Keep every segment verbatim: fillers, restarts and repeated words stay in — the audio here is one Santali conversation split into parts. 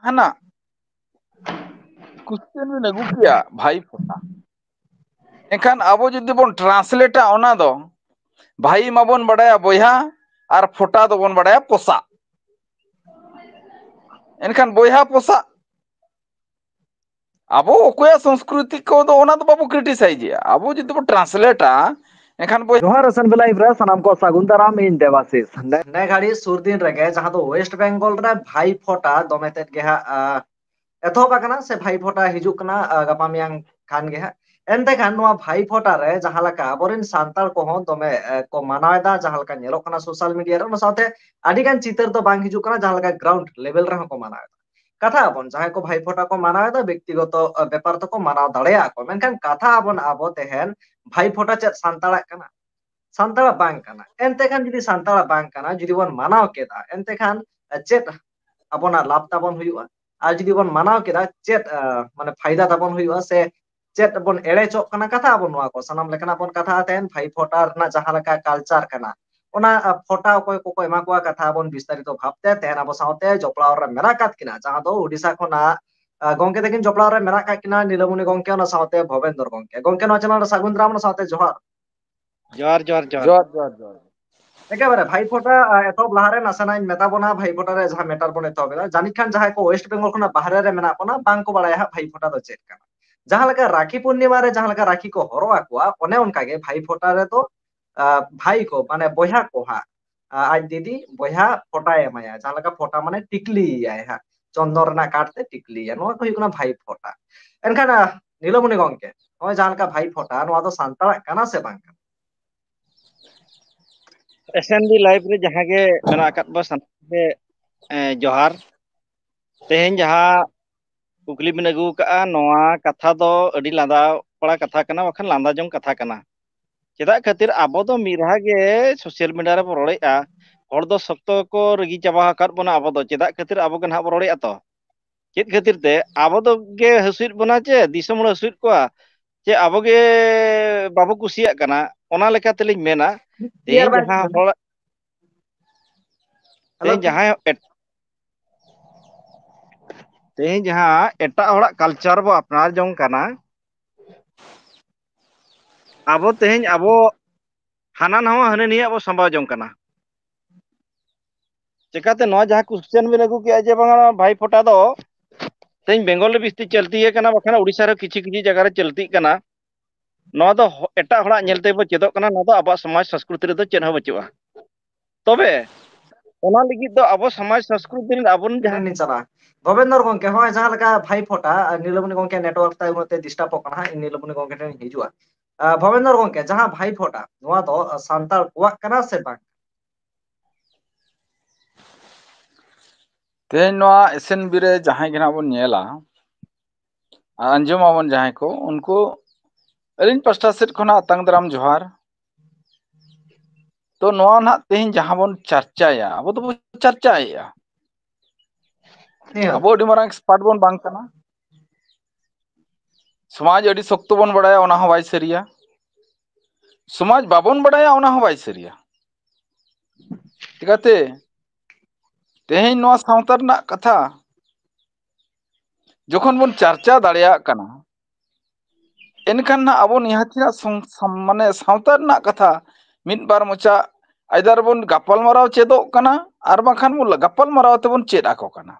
ᱦᱟᱱᱟ ᱠᱩᱥᱪᱮᱱ ᱵᱤᱱ ᱟᱹᱜᱩ ᱠᱮᱭᱟ ᱵᱷᱟᱭ ᱯᱷᱳᱴᱟ᱾ ᱮᱱᱠᱷᱟᱱ ᱟᱵᱚ ᱡᱩᱫᱤ ᱵᱚᱱ ᱴᱨᱟᱱᱥᱞᱮᱴᱟ ᱚᱱᱟ ᱫᱚ, ᱵᱷᱟᱭ ᱢᱟᱵᱚᱱ ᱵᱟᱰᱟᱭᱟ ᱵᱚᱭᱦᱟ, ᱟᱨ ᱯᱷᱳᱴᱟ ᱫᱚᱵᱚᱱ ᱵᱟᱰᱟᱭᱟ ᱯᱚᱥᱟᱜ᱾ ᱮᱱᱠᱷᱟᱱ ᱵᱚᱭᱦᱟ ᱯᱚᱥᱟᱜ, ᱟᱵᱚ ᱚᱠᱚᱭᱟᱜ ᱥᱚᱝᱥᱠᱨᱤᱛᱤ ᱠᱚᱫᱚ ᱚᱱᱟ ᱫᱚ ᱵᱟᱵᱚ ᱠᱨᱤᱴᱤᱥᱟᱭᱤᱡᱮᱜᱼᱟ, ᱟᱵᱚ ᱡᱩᱫᱤ ᱵᱚ ᱴᱨᱟᱱᱥᱞᱮᱴᱟ, ᱮᱱᱠᱷᱟᱱ ᱵᱚᱭᱦᱟ ᱡᱚᱦᱟᱨ ᱮᱥ ᱮᱱ ᱵᱤ ᱞᱟᱭᱤᱵᱷ ᱨᱮ ᱥᱟᱱᱟᱢ ᱠᱚ ᱥᱟᱹᱜᱩᱱ ᱫᱟᱨᱟᱢ, ᱤᱧ ᱫᱮᱵᱟᱥᱤᱥ᱾ ᱱᱮ ᱜᱷᱟᱹᱲᱤ ᱥᱩᱨ ᱫᱤᱱ ᱨᱮᱜᱮ ᱡᱟᱦᱟᱸ ᱫᱚ ᱳᱭᱮᱥᱴ ᱵᱮᱝᱜᱚᱞ ᱨᱮ ᱵᱷᱟᱭ ᱯᱷᱳᱴᱟ ᱫᱚᱢᱮ ᱛᱮᱫ ᱜᱮ ᱦᱟᱸᱜ, ᱟ, ᱮᱛᱚᱦᱚᱵ ᱟᱠᱟᱱᱟ ᱥᱮ ᱵᱷᱟᱭ ᱯᱷᱳᱴᱟ ᱦᱤᱡᱩᱜ ᱠᱟᱱᱟ, ᱟ, ᱜᱟᱯᱟ ᱢᱮᱭᱟᱝ ᱠᱷᱟᱱ ᱜᱮ ᱦᱟᱸᱜ᱾ ᱮᱱᱛᱮ ᱠᱷᱟᱱ ᱱᱚᱣᱟ ᱵᱷᱟᱭ ᱯᱷᱳᱴᱟ ᱨᱮ ᱡᱟᱦᱟᱸ ᱞᱮᱠᱟ ᱟᱵᱚᱨᱮᱱ ᱥᱟᱱᱛᱟᱲ ᱠᱚᱦᱚᱸ ᱫᱚᱢᱮ, ᱮ, ᱠᱚ ᱢᱟᱱᱟᱣ ᱮᱫᱟ, ᱡᱟᱦᱟᱸ ᱞᱮᱠᱟ ᱧᱮᱞᱚᱜ ᱠᱟᱱᱟ ᱥᱳᱥᱟᱞ ᱢᱤᱰᱤᱭᱟ ᱨᱮ, ᱚᱱᱟ ᱥᱟᱶᱛᱮ ᱟᱹᱰᱤ ᱜᱟᱱ ᱪᱤᱛᱟᱹᱨ ᱫᱚ ᱵᱟᱝ ᱦᱤᱡᱩᱜ ᱠᱟᱱᱟ, ᱡᱟᱦᱟᱸ ᱞᱮᱠᱟ ᱜᱨᱟᱣᱩᱱᱰ ᱞᱮᱵᱮᱞ ᱨᱮᱦᱚᱸ ᱠᱚ ᱢᱟᱱᱟᱣ ᱮᱫᱟ᱾ ᱠᱟᱛᱷᱟ ᱟᱵᱚᱱ, ᱡᱟᱦᱟᱸᱭ ᱠᱚ ᱵᱷᱟᱭ ᱯᱷᱳᱴᱟ ᱠᱚ ᱢᱟᱱᱟᱣ ᱮᱫᱟ, ᱵᱮᱠᱛᱤᱜᱚᱛᱚ, ᱟ, ᱵᱮᱯᱟᱨ ᱛᱮᱠᱚ ᱢᱟᱱᱟᱣ ᱫᱟᱲᱮᱭᱟᱜᱼᱟ ᱠᱚ, ᱢᱮᱱᱠᱷᱟᱱ ᱠᱟᱛᱷᱟ ᱟᱵᱚᱱ, ᱟᱵᱚ ᱛᱮᱦᱮᱧ ᱵᱷᱟᱭ ᱯᱷᱳᱴᱟ ᱪᱮᱫ ᱥᱟᱱᱛᱟᱲᱟᱜ ᱠᱟᱱᱟ? ᱥᱟᱱᱛᱟᱲᱟᱜ ᱵᱟᱝ ᱠᱟᱱᱟ᱾ ᱮᱱᱛᱮ ᱠᱷᱟᱱ ᱡᱩᱫᱤ ᱥᱟᱱᱛᱟᱲᱟᱜ ᱵᱟᱝ ᱠᱟᱱᱟ, ᱡᱩᱫᱤ ᱵᱚᱱ ᱢᱟᱱᱟᱣ ᱠᱮᱫᱟ, ᱮᱱᱛᱮ ᱠᱷᱟᱱ ᱪᱮᱫ ᱟᱵᱚᱱᱟᱜ ᱞᱟᱵᱷ ᱛᱟᱵᱚᱱ ᱦᱩᱭᱩᱜᱼᱟ? ᱟᱨ ᱡᱩᱫᱤ ᱵᱚᱱ ᱢᱟᱱᱟᱣ ᱠᱮᱫᱟ, ᱪᱮᱫ, ᱟ, ᱢᱟᱱᱮ ᱯᱷᱟᱭᱫᱟ ᱛᱟᱵᱚᱱ ᱦᱩᱭᱩᱜᱼᱟ? ᱥᱮ ᱪᱮᱫ ᱵᱚᱱ ᱮᱲᱮ ᱪᱚᱜ ᱠᱟᱱᱟ? ᱠᱟᱛᱷᱟ ᱟᱵᱚᱱ ᱱᱚᱣᱟ ᱠᱚ ᱥᱟᱱᱟᱢ ᱞᱮᱠᱟᱱᱟᱜ ᱵᱚᱱ ᱠᱟᱛᱷᱟ᱾ ᱛᱮᱦᱮᱧ ᱵᱷᱟᱭ ᱯᱷᱳᱴᱟ ᱨᱮᱱᱟᱜ ᱡᱟᱦᱟᱸ ᱞᱮᱠᱟ ᱠᱟᱞᱪᱟᱨ ᱠᱟᱱᱟ, ᱚᱱᱟ, ᱟ, ᱯᱷᱳᱴᱟ ᱚᱠᱚᱭ ᱠᱚᱠᱚ ᱮᱢᱟ ᱠᱚᱣᱟ, ᱠᱟᱛᱷᱟ ᱟᱵᱚᱱ ᱵᱤᱥᱛᱟᱨᱤᱛᱚ ᱵᱷᱟᱵᱛᱮ᱾ ᱛᱮᱦᱮᱧ ᱟᱵᱚ ᱥᱟᱶᱛᱮ ᱡᱚᱯᱲᱟᱣ ᱨᱮ ᱢᱮᱱᱟᱜ ᱟᱠᱟᱫ ᱠᱤᱱᱟ, ᱡᱟᱦᱟᱸ ᱫᱚ ᱳᱰᱤᱥᱟ ᱠᱷᱚᱱᱟᱜ, ᱟ, ᱜᱚᱝᱠᱮ ᱛᱟᱹᱠᱤᱱ ᱡᱚᱯᱲᱟᱣ ᱨᱮ ᱢᱮᱱᱟᱜ ᱟᱠᱟᱫ ᱠᱤᱱᱟ, ᱱᱤᱞᱟᱢᱚᱱᱤ ᱜᱚᱝᱠᱮ, ᱚᱱᱟ ᱥᱟᱶᱛᱮ ᱵᱷᱚᱵᱮᱱᱫᱚᱨ ᱜᱚᱝᱠᱮ᱾ ᱜᱚᱝᱠᱮ, ᱱᱚᱣᱟ ᱪᱮᱱᱮᱞ ᱨᱮ ᱥᱟᱹᱜᱩᱱ ᱫᱟᱨᱟᱢ, ᱚᱱᱟ ᱥᱟᱶᱛᱮ ᱡᱚᱦᱟᱨ᱾ ᱡᱚᱦᱟᱨ, ᱡᱚᱦᱟᱨ, ᱡᱚᱦᱟᱨ᱾ ᱡᱚᱦᱟᱨ, ᱡᱚᱦᱟᱨ, ᱡᱚᱦᱟᱨ᱾ ᱮᱠᱮᱵᱟᱨᱮ ᱵᱷᱟᱭ ᱯᱷᱳᱴᱟ, ᱟ, ᱮᱛᱚᱦᱚᱵ ᱞᱟᱦᱟᱨᱮ ᱱᱟᱥᱮᱱᱟᱜ ᱤᱧ ᱢᱮᱛᱟ ᱵᱚᱱᱟ, ᱵᱷᱟᱭ ᱯᱷᱳᱴᱟ ᱨᱮ ᱡᱟᱦᱟᱸ ᱢᱮᱴᱟᱨ ᱵᱚᱱ ᱮᱛᱚᱦᱚᱵ ᱮᱫᱟ, ᱡᱟᱹᱱᱤᱡ ᱠᱷᱟᱱ ᱡᱟᱦᱟᱸᱭ ᱠᱚ ᱳᱭᱮᱥᱴ ᱵᱮᱝᱜᱚᱞ ᱠᱷᱚᱱᱟᱜ ᱵᱟᱦᱨᱮ ᱨᱮ ᱢᱮᱱᱟᱜ ᱵᱚᱱᱟ, ᱵᱟᱝ ᱠᱚ ᱵᱟᱲᱟᱭᱟ ᱦᱟᱸᱜ ᱵᱷᱟᱭ ᱯᱷᱳᱴᱟ ᱫᱚ ᱪᱮᱫ ᱠᱟᱱᱟ᱾ ᱡᱟᱦᱟᱸ ᱞᱮᱠᱟ ᱨᱟᱠᱷᱤ ᱯᱩᱨᱱᱤᱢᱟ ᱨᱮ ᱡᱟᱦᱟᱸ ᱞᱮᱠᱟ ᱨᱟᱠᱷᱤ ᱠᱚ ᱦᱚᱨᱚᱜ ᱟᱠᱚᱣᱟ, ᱚᱱᱮ ᱚᱱᱠᱟ ᱜᱮ ᱵᱷᱟᱭ ᱯᱷᱳᱴᱟ ᱨᱮᱫᱚ, ᱟ, ᱵᱷᱟᱭ ᱠᱚ, ᱢᱟᱱᱮ ᱵᱚᱭᱦᱟ ᱠᱚ ᱦᱟᱸᱜ, ᱟ, ᱟᱡ ᱫᱤᱫᱤ ᱵᱚᱭᱦᱟ ᱯᱷᱳᱴᱟᱭ ᱮᱢᱟᱭᱟ, ᱡᱟᱦᱟᱸ ᱞᱮᱠᱟ ᱯᱷᱳᱴᱟ ᱢᱟᱱᱮ ᱴᱤᱠᱞᱤᱭᱟᱭ ᱦᱟᱸᱜ, ᱪᱚᱱᱫᱚᱱ ᱨᱮᱱᱟᱜ ᱠᱟᱴ ᱛᱮ ᱴᱤᱠᱞᱤᱭᱟ, ᱱᱚᱣᱟ ᱠᱚ ᱦᱩᱭᱩᱜ ᱠᱟᱱᱟ ᱵᱷᱟᱭ ᱯᱷᱳᱴᱟ᱾ ᱮᱱᱠᱷᱟᱱ, ᱟ, ᱱᱤᱞᱟᱢᱚᱱᱤ ᱜᱚᱝᱠᱮ, ᱱᱚᱜᱼᱚᱭ ᱡᱟᱦᱟᱸ ᱞᱮᱠᱟ ᱵᱷᱟᱭ ᱯᱷᱳᱴᱟ, ᱱᱚᱣᱟ ᱫᱚ ᱥᱟᱱᱛᱟᱲᱟᱜ ᱠᱟᱱᱟ ᱥᱮ ᱵᱟᱝ ᱠᱟᱱᱟ? ᱮᱥ ᱮᱱ ᱵᱤ ᱞᱟᱭᱤᱵᱷ ᱨᱮ ᱡᱟᱦᱟᱸ ᱜᱮ ᱢᱮᱱᱟᱜ ᱟᱠᱟᱫ ᱵᱚ ᱥᱟᱱᱟᱢ ᱜᱮ, ᱮ, ᱡᱚᱦᱟᱨ᱾ ᱛᱮᱦᱮᱧ ᱡᱟᱦᱟᱸ ᱠᱩᱠᱞᱤ ᱵᱤᱱ ᱟᱹᱜᱩ ᱟᱠᱟᱫᱼᱟ, ᱱᱚᱣᱟ ᱠᱟᱛᱷᱟ ᱫᱚ ᱟᱹᱰᱤ ᱞᱟᱸᱫᱟ ᱯᱟᱲᱟ ᱠᱟᱛᱷᱟ ᱠᱟᱱᱟ, ᱵᱟᱠᱷᱟᱱ ᱞᱟᱸᱫᱟ ᱡᱚᱝ ᱠᱟᱛᱷᱟ ᱠᱟᱱᱟ᱾ ᱪᱮᱫᱟᱜ ᱠᱷᱟᱹᱛᱤᱨ ᱟᱵᱚ ᱫᱚ ᱢᱤᱫ ᱫᱷᱟᱣ ᱜᱮ ᱥᱳᱥᱟᱞ ᱢᱤᱰᱤᱭᱟ ᱨᱮᱵᱚ ᱨᱚᱲᱮᱫᱼᱟ, ᱦᱚᱲ ᱫᱚ ᱥᱚᱠᱛᱚ ᱠᱚ ᱨᱟᱹᱜᱤ ᱪᱟᱵᱟ ᱟᱠᱟᱫ ᱵᱚᱱᱟ᱾ ᱟᱵᱚ ᱫᱚ ᱪᱮᱫᱟᱜ ᱠᱷᱟᱹᱛᱤᱨ ᱟᱵᱚ ᱜᱮ ᱱᱟᱦᱟᱜ ᱵᱚ ᱨᱚᱲᱮᱫᱼᱟ? ᱛᱚ ᱪᱮᱫ ᱠᱷᱟᱹᱛᱤᱨ ᱛᱮ ᱟᱵᱚ ᱫᱚ ᱜᱮ ᱦᱟᱹᱥᱩᱭᱮᱫ ᱵᱚᱱᱟ ᱪᱮ ᱫᱤᱥᱚᱢ ᱦᱚᱲ ᱦᱟᱹᱥᱩᱭᱮᱫ ᱠᱚᱣᱟ ᱪᱮ ᱟᱵᱚ ᱜᱮ ᱵᱟᱵᱚ ᱠᱩᱥᱤᱭᱟᱜ ᱠᱟᱱᱟ? ᱚᱱᱟ ᱞᱮᱠᱟ ᱛᱮᱞᱤᱧ ᱢᱮᱱᱟ, ᱛᱮᱦᱮᱧ ᱡᱟᱦᱟᱸ ᱦᱚᱲ, ᱦᱮᱞᱳ, ᱛᱮᱦᱮᱧ ᱡᱟᱦᱟᱸᱭ ᱮᱴ- ᱛᱮᱦᱮᱧ ᱡᱟᱦᱟᱸ ᱮᱴᱟᱜ ᱦᱚᱲᱟᱜ culture ᱵᱚ ᱟᱯᱱᱟᱨ ᱡᱚᱝ ᱠᱟᱱᱟ, ᱟᱵᱚ ᱛᱮᱦᱮᱧ ᱟᱵᱚ ᱦᱟᱱᱟ ᱱᱟᱣᱟ ᱦᱟᱹᱱᱤ ᱱᱤᱭᱟᱹ ᱵᱚ ᱥᱟᱢᱵᱟᱣ ᱡᱚᱝ ᱠᱟᱱᱟ᱾ ᱪᱮᱠᱟᱛᱮ ᱱᱚᱣᱟ ᱡᱟᱦᱟᱸ question ᱵᱤᱱ ᱟᱹᱜᱩ ᱠᱮᱜᱼᱟ ᱡᱮ ᱵᱟᱝᱟ ᱵᱷᱟᱭ ᱯᱷᱳᱴᱟ ᱫᱚ ᱛᱮᱦᱮᱧ ᱵᱮᱝᱜᱚᱞ ᱨᱮ ᱵᱤᱥᱛᱤ ᱪᱚᱞᱛᱤ ᱟᱠᱟᱱᱟ, ᱵᱟᱠᱷᱟᱱ ᱳᱰᱤᱥᱟ ᱨᱮ ᱠᱤᱪᱷᱩ ᱠᱤᱪᱷᱩ ᱡᱟᱭᱜᱟ ᱨᱮ ᱪᱚᱞᱛᱤᱜ ᱠᱟᱱᱟ, ᱱᱚᱣᱟ ᱫᱚ ᱦᱚ-, ᱮᱴᱟᱜ ᱦᱚᱲᱟᱜ ᱧᱮᱞ ᱛᱮᱵᱚ ᱪᱮᱫᱚᱜ ᱠᱟᱱᱟ, ᱱᱚᱣᱟ ᱫᱚ ᱟᱵᱚᱣᱟᱜ ᱥᱚᱢᱟᱡᱽ ᱥᱚᱸᱥᱠᱨᱤᱛᱤ ᱨᱮᱫᱚ ᱪᱮᱫ ᱦᱚᱸ ᱵᱟᱹᱪᱩᱜᱼᱟ᱾ ᱛᱚᱵᱮ ᱚᱱᱟ ᱞᱟᱹᱜᱤᱫ ᱫᱚ ᱟᱵᱚ ᱥᱚᱢᱟᱡᱽ ᱥᱚᱸᱥᱠᱨᱤᱛᱤ ᱨᱮᱱ ᱟᱵᱚ ᱨᱮᱱ ᱡᱟᱦᱟᱸ ᱞᱤᱧ ᱪᱟᱞᱟᱜᱼᱟ᱾ ᱵᱷᱚᱵᱮᱱᱫᱚᱨ ᱜᱚᱝᱠᱮ, ᱦᱚᱸᱜᱼᱚᱭ ᱡᱟᱦᱟᱸ ᱞᱮᱠᱟ ᱵᱷᱟᱭ ᱯᱷᱳᱴᱟ, ᱟᱨ ᱱᱤᱞᱟᱢᱚᱱᱤ ᱜᱚᱝᱠᱮ network ᱛᱟᱭ ᱩᱱᱟᱹᱜ ᱛᱮ disturb ᱚᱜ ᱠᱟᱱᱟ ᱦᱟᱸᱜ, ᱤᱧ ᱱᱤᱞᱟᱢᱚᱱᱤ ᱜᱚᱝᱠᱮ ᱴᱷᱮᱱ ᱤᱧ ᱦᱤᱡᱩᱜᱼᱟ᱾ ᱟᱨ ᱵᱷᱚᱵᱮᱱᱫᱚᱨ ᱜᱚᱝᱠᱮ, ᱡᱟᱦᱟᱸ ᱵᱷᱟᱭ ᱯᱷᱳᱴᱟ, ᱱᱚᱣᱟ ᱫᱚ, ᱟᱨ, ᱥᱟᱱᱛᱟᱲ ᱠᱚᱣᱟᱜ ᱠᱟᱱᱟ ᱥᱮ ᱵᱟᱝ? ᱛᱮᱦᱮᱧ ᱱᱚᱣᱟ S N B ᱨᱮ ᱡᱟᱦᱟᱸᱭ ᱜᱮ ᱱᱟᱜ ᱵᱚᱱ ᱧᱮᱞᱟ, ᱟᱨ ᱟᱸᱡᱚᱢᱟᱵᱚᱱ ᱡᱟᱦᱟᱸᱭ ᱠᱚ, ᱩᱱᱠᱩ ᱟᱹᱞᱤᱧ ᱯᱟᱥᱴᱟ ᱥᱮᱫ ᱠᱷᱚᱱᱟᱜ ᱟᱛᱟᱝ ᱫᱟᱨᱟᱢ ᱡᱚᱦᱟᱨ᱾ ᱛᱚ ᱱᱚᱣᱟ ᱱᱟᱜ ᱛᱮᱦᱮᱧ ᱡᱟᱦᱟᱸ ᱵᱚᱱ ᱪᱟᱨᱪᱟᱭᱟ, ᱟᱵᱚ ᱫᱚᱵᱚᱱ ᱪᱟᱨᱪᱟᱭᱮᱫᱼᱟ᱾ ᱦᱮᱸ᱾ ᱟᱵᱚ ᱟᱹᱰᱤ ᱢᱟᱨᱟᱝ expert ᱵᱚᱱ ᱵᱟᱝ ᱠᱟᱱᱟ᱾ ᱥᱚᱢᱟᱡᱽ ᱟᱹᱰᱤ ᱥᱚᱠᱛᱚ ᱵᱚᱱ ᱵᱟᱲᱟᱭᱟ, ᱚᱱᱟ ᱦᱚᱸ ᱵᱟᱭ ᱥᱟᱹᱨᱤᱭᱟ᱾ ᱥᱚᱢᱟᱡᱽ ᱵᱟᱵᱚᱱ ᱵᱟᱲᱟᱭᱟ, ᱚᱱᱟ ᱦᱚᱸ ᱵᱟᱭ ᱥᱟᱹᱨᱤᱭᱟ᱾ ᱪᱤᱠᱟᱹᱛᱮ ᱛᱮᱦᱮᱧ ᱱᱚᱣᱟ ᱥᱟᱶᱛᱟ ᱨᱮᱱᱟᱜ ᱠᱟᱛᱷᱟ ᱡᱚᱠᱷᱚᱱ ᱵᱚᱱ ᱪᱟᱨᱪᱟ ᱫᱟᱲᱮᱭᱟᱜ ᱠᱟᱱᱟ, ᱮᱱᱠᱷᱟᱱ ᱱᱟᱜ ᱟᱵᱚ ᱱᱤᱦᱟᱹᱛ ᱱᱟᱜ ᱥᱚᱝ-, ᱥᱚᱢ-, ᱢᱟᱱᱮ ᱥᱟᱶᱛᱟ ᱨᱮᱱᱟᱜ ᱠᱟᱛᱷᱟ ᱢᱤᱫ ᱵᱟᱨ ᱢᱚᱪᱟ either ᱵᱚᱱ ᱜᱟᱯᱟᱞᱢᱟᱨᱟᱣ ᱪᱮᱫᱚᱜ ᱠᱟᱱᱟ, ᱟᱨ ᱵᱟᱝᱠᱷᱟᱱ ᱵᱚᱱ ᱜᱟᱯᱟᱞᱢᱟᱨᱟᱣ ᱛᱮᱵᱚᱱ ᱪᱮᱫ ᱟᱠᱚ ᱠᱟᱱᱟ᱾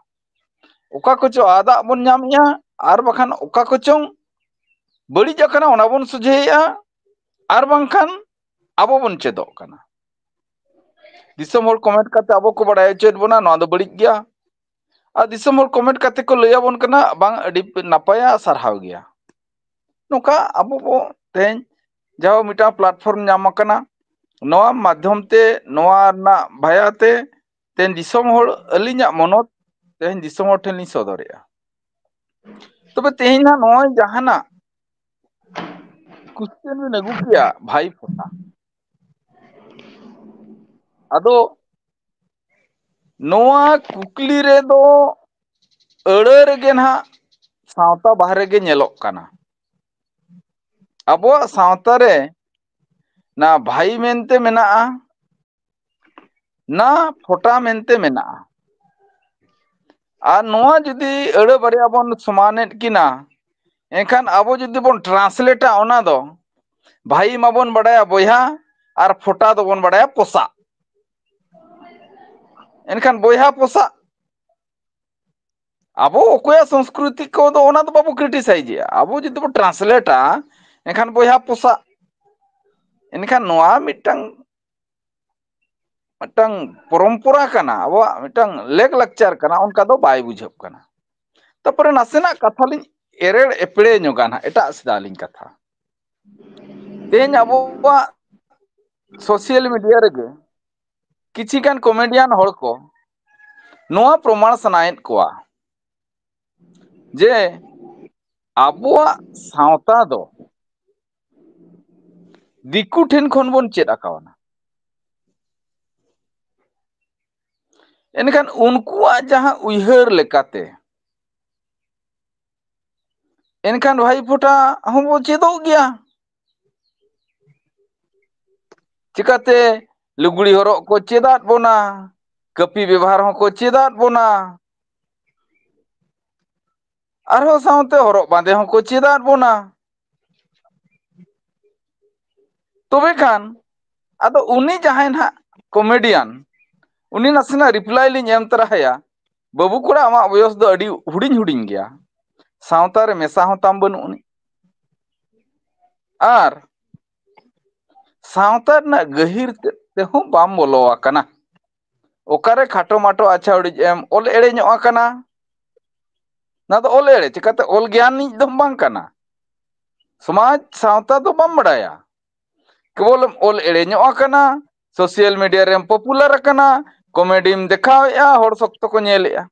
ᱚᱠᱟ ᱠᱚᱪᱚ ᱟᱫᱟᱜ ᱵᱚᱱ ᱧᱟᱢᱮᱜᱼᱟ, ᱟᱨ ᱵᱟᱠᱷᱟᱱ ᱚᱠᱟ ᱠᱚᱪᱚᱝ ᱵᱟᱹᱲᱤᱡ ᱟᱠᱟᱱᱟ, ᱚᱱᱟ ᱵᱚᱱ ᱥᱚᱡᱷᱮᱭᱮᱜᱼᱟ, ᱟᱨ ᱵᱟᱝᱠᱷᱟᱱ ᱟᱵᱚ ᱵᱚᱱ ᱪᱮᱫᱚᱜ ᱠᱟᱱᱟ᱾ ᱫᱤᱥᱚᱢ ᱦᱚᱲ comment ᱠᱟᱛᱮ ᱟᱵᱚ ᱠᱚ ᱵᱟᱲᱟᱭ ᱦᱚᱪᱚᱭᱮᱫ ᱵᱚᱱᱟ, ᱱᱚᱣᱟ ᱫᱚ ᱵᱟᱹᱲᱤᱡ ᱜᱮᱭᱟ᱾ ᱟᱨ ᱫᱤᱥᱚᱢ ᱦᱚᱲ comment ᱠᱟᱛᱮ ᱠᱚ ᱞᱟᱹᱭ ᱟᱵᱚᱱ ᱠᱟᱱᱟ, ᱵᱟᱝ, ᱟᱹᱰᱤ ᱱᱟᱯᱟᱭᱟ, ᱥᱟᱨᱦᱟᱣ ᱜᱮᱭᱟ᱾ ᱱᱚᱝᱠᱟ ᱟᱵᱚ ᱵᱚ ᱛᱮᱦᱮᱧ ᱡᱟᱦᱟᱸ ᱢᱤᱫᱴᱟᱝ platform ᱧᱟᱢ ᱟᱠᱟᱱᱟ, ᱱᱚᱣᱟ ᱢᱟᱫᱽᱫᱷᱚᱢ ᱛᱮ, ᱱᱚᱣᱟ ᱨᱮᱱᱟᱜ ᱵᱷᱟᱭᱟ ᱛᱮ ᱛᱮᱦᱮᱧ ᱫᱤᱥᱚᱢ ᱦᱚᱲ, ᱟᱹᱞᱤᱧᱟᱜ ᱢᱚᱱᱚᱛ ᱛᱮᱦᱮᱧ ᱫᱤᱥᱚᱢ ᱦᱚᱲ ᱴᱷᱮᱱ ᱞᱤᱧ ᱥᱚᱫᱚᱨᱮᱜᱼᱟ᱾ ᱛᱚᱵᱮ ᱛᱮᱦᱮᱧ ᱱᱟᱜ ᱱᱚᱜᱼᱚᱭ ᱡᱟᱦᱟᱱᱟᱜ question ᱵᱤᱱ ᱟᱹᱜᱩ ᱠᱮᱭᱟ ᱵᱷᱟᱭ ᱯᱷᱳᱴᱟ, ᱟᱫᱚ ᱱᱚᱣᱟ ᱠᱩᱠᱞᱤ ᱨᱮᱫᱚ ᱟᱹᱲᱟᱹ ᱨᱮᱜᱮ ᱱᱟᱦᱟᱜ ᱥᱟᱶᱛᱟ ᱵᱟᱦᱨᱮ ᱜᱮ ᱧᱮᱞᱚᱜ ᱠᱟᱱᱟ᱾ ᱟᱵᱚᱣᱟᱜ ᱥᱟᱶᱛᱟ ᱨᱮ ᱱᱟ ᱵᱷᱟᱭ ᱢᱮᱱᱛᱮ ᱢᱮᱱᱟᱜᱼᱟ, ᱱᱟ ᱯᱷᱳᱴᱟ ᱢᱮᱱᱛᱮ ᱢᱮᱱᱟᱜᱼᱟ᱾ ᱟᱨ ᱱᱚᱣᱟ ᱡᱩᱫᱤ ᱟᱹᱲᱟᱹ ᱵᱟᱨᱭᱟ ᱵᱚᱱ ᱥᱚᱢᱟᱱᱮᱫ ᱠᱤᱱᱟ, ᱮᱱᱠᱷᱟᱱ ᱟᱵᱚ ᱡᱩᱫᱤ ᱵᱚᱱ ᱴᱨᱟᱱᱥᱞᱮᱴᱟ ᱚᱱᱟ ᱫᱚ, ᱵᱷᱟᱭᱤ ᱢᱟᱵᱚᱱ ᱵᱟᱰᱟᱭᱟ ᱵᱚᱭᱦᱟ, ᱟᱨ ᱯᱷᱳᱴᱟ ᱫᱚᱵᱚᱱ ᱵᱟᱰᱟᱭᱟ ᱯᱚᱥᱟᱜ᱾ ᱮᱱᱠᱷᱟᱱ ᱵᱚᱭᱦᱟ ᱯᱚᱥᱟᱜ, ᱟᱵᱚ ᱚᱠᱚᱭᱟᱜ ᱥᱚᱝᱥᱠᱨᱤᱛᱤ ᱠᱚᱫᱚ ᱚᱱᱟ ᱫᱚ ᱵᱟᱵᱚ ᱠᱨᱤᱴᱤᱥᱟᱭᱤᱡᱮᱜᱼᱟ᱾ ᱟᱵᱚ ᱡᱩᱫᱤ ᱵᱚ ᱴᱨᱟᱱᱥᱞᱮᱴᱟ, ᱮᱱᱠᱷᱟᱱ ᱵᱚᱭᱦᱟ ᱯᱚᱥᱟᱜ᱾ ᱮᱱᱠᱷᱟᱱ ᱱᱚᱣᱟ ᱢᱤᱫᱴᱟᱝ, ᱢᱤᱫᱴᱟᱝ ᱯᱚᱨᱚᱢᱯᱚᱨᱟ ᱠᱟᱱᱟ, ᱟᱵᱚᱣᱟᱜ ᱢᱤᱫᱴᱟᱝ ᱞᱮᱠ ᱞᱟᱠᱪᱟᱨ ᱠᱟᱱᱟ, ᱚᱱᱠᱟ ᱫᱚ ᱵᱟᱭ ᱵᱩᱡᱷᱟᱹᱜ ᱠᱟᱱᱟ᱾ ᱛᱟᱨᱯᱚᱨᱮ ᱱᱟᱥᱮᱱᱟᱜ ᱠᱟᱛᱷᱟ ᱞᱤᱧ ᱮᱨᱮᱲ ᱮᱯᱲᱮ ᱧᱚᱜᱟ ᱱᱟᱦᱟᱜ, ᱮᱴᱟᱜ ᱥᱮᱫ ᱟᱹᱞᱤᱧ ᱠᱟᱛᱷᱟ᱾ ᱛᱮᱦᱮᱧ ᱟᱵᱚᱣᱟᱜ ᱥᱳᱥᱟᱞ ᱢᱤᱰᱤᱭᱟ ᱨᱮᱜᱮ ᱠᱤᱪᱷᱤ ᱜᱟᱱ ᱠᱚᱢᱮᱰᱤᱭᱟᱱ ᱦᱚᱲ ᱠᱚ ᱱᱚᱣᱟ ᱯᱨᱚᱢᱟᱬ ᱥᱟᱱᱟᱭᱮᱫ ᱠᱚᱣᱟ ᱡᱮ ᱟᱵᱚᱣᱟᱜ ᱥᱟᱶᱛᱟ ᱫᱚ ᱫᱤᱠᱩ ᱴᱷᱮᱱ ᱠᱷᱚᱱ ᱵᱚᱱ ᱪᱮᱫ ᱟᱠᱟᱣᱱᱟ᱾ ᱮᱱᱠᱷᱟᱱ ᱩᱱᱠᱩᱣᱟᱜ ᱡᱟᱦᱟᱸ ᱩᱭᱦᱟᱹᱨ ᱞᱮᱠᱟᱛᱮ, ᱮᱱᱠᱷᱟᱱ ᱵᱷᱟᱭ ᱯᱷᱳᱴᱟ ᱦᱚᱸᱵᱚ ᱪᱮᱫᱚᱜ ᱜᱮᱭᱟ᱾ ᱪᱤᱠᱟᱹᱛᱮ ᱞᱩᱜᱽᱲᱤ ᱦᱚᱨᱚᱜ ᱠᱚ ᱪᱮᱫᱟᱫ ᱵᱚᱱᱟ, ᱠᱟᱹᱯᱤ ᱵᱮᱵᱚᱦᱟᱨ ᱦᱚᱸᱠᱚ ᱪᱮᱫᱟᱫ ᱵᱚᱱᱟ, ᱟᱨᱦᱚᱸ ᱥᱟᱶᱛᱮ ᱦᱚᱨᱚᱜ ᱵᱟᱸᱫᱮ ᱦᱚᱸᱠᱚ ᱪᱮᱫᱟᱫ ᱵᱚᱱᱟ᱾ ᱛᱚᱵᱮ ᱠᱷᱟᱱ ᱟᱫᱚ ᱩᱱᱤ ᱡᱟᱦᱟᱸᱭ ᱱᱟᱦᱟᱜ ᱠᱚᱢᱮᱰᱤᱭᱟᱱ, ᱩᱱᱤ ᱱᱟᱥᱮᱱᱟᱜ ᱨᱤᱯᱞᱟᱭ ᱞᱤᱧ ᱮᱢ ᱛᱚᱨᱟ ᱟᱭᱟ, "ᱵᱟᱹᱵᱩ ᱠᱚᱲᱟ, ᱟᱢᱟᱜ ᱵᱚᱭᱚᱥ ᱫᱚ ᱟᱹᱰᱤ ᱦᱩᱰᱤᱧ ᱦᱩᱰᱤᱧ ᱜᱮᱭᱟ, ᱥᱟᱶᱛᱟ ᱨᱮ ᱢᱮᱥᱟ ᱦᱚᱸ ᱛᱟᱢ ᱵᱟᱹᱱᱩᱜ ᱟᱹᱱᱤᱡ, ᱟᱨ ᱥᱟᱶᱛᱟ ᱨᱮᱱᱟᱜ ᱜᱟᱹᱦᱤᱨ ᱛᱮ-, ᱛᱮᱦᱚᱸ ᱵᱟᱢ ᱵᱚᱞᱚ ᱟᱠᱟᱱᱟ᱾ ᱚᱠᱟᱨᱮ ᱠᱷᱟᱴᱚ ᱢᱟᱴᱚ ᱟᱪᱷᱟ ᱩᱰᱤᱡ ᱮᱢ ᱚᱞ ᱮᱲᱮ ᱧᱚᱜ ᱟᱠᱟᱱᱟ?" ᱚᱱᱟ ᱫᱚ ᱚᱞ ᱮᱲᱮ, ᱪᱤᱠᱟᱹᱛᱮ ᱚᱞ ᱜᱮᱭᱟᱱᱤᱡ ᱫᱚᱢ ᱵᱟᱝ ᱠᱟᱱᱟ, ᱥᱚᱢᱟᱡᱽ ᱥᱟᱶᱛᱟ ᱫᱚ ᱵᱟᱢ ᱵᱟᱰᱟᱭᱟ, ᱠᱮᱵᱚᱞᱮᱢ ᱚᱞ ᱮᱲᱮ ᱧᱚᱜ ᱟᱠᱟᱱᱟ, ᱥᱳᱥᱟᱞ ᱢᱤᱰᱤᱭᱟ ᱨᱮᱢ ᱯᱚᱯᱩᱞᱟᱨ ᱟᱠᱟᱱᱟ, ᱠᱚᱢᱮᱰᱤᱢ ᱫᱮᱠᱷᱟᱣᱮᱫᱼᱟ, ᱦᱚᱲ ᱥᱚᱠᱛᱚ ᱠᱚ ᱧᱮᱞᱮᱫᱼᱟ᱾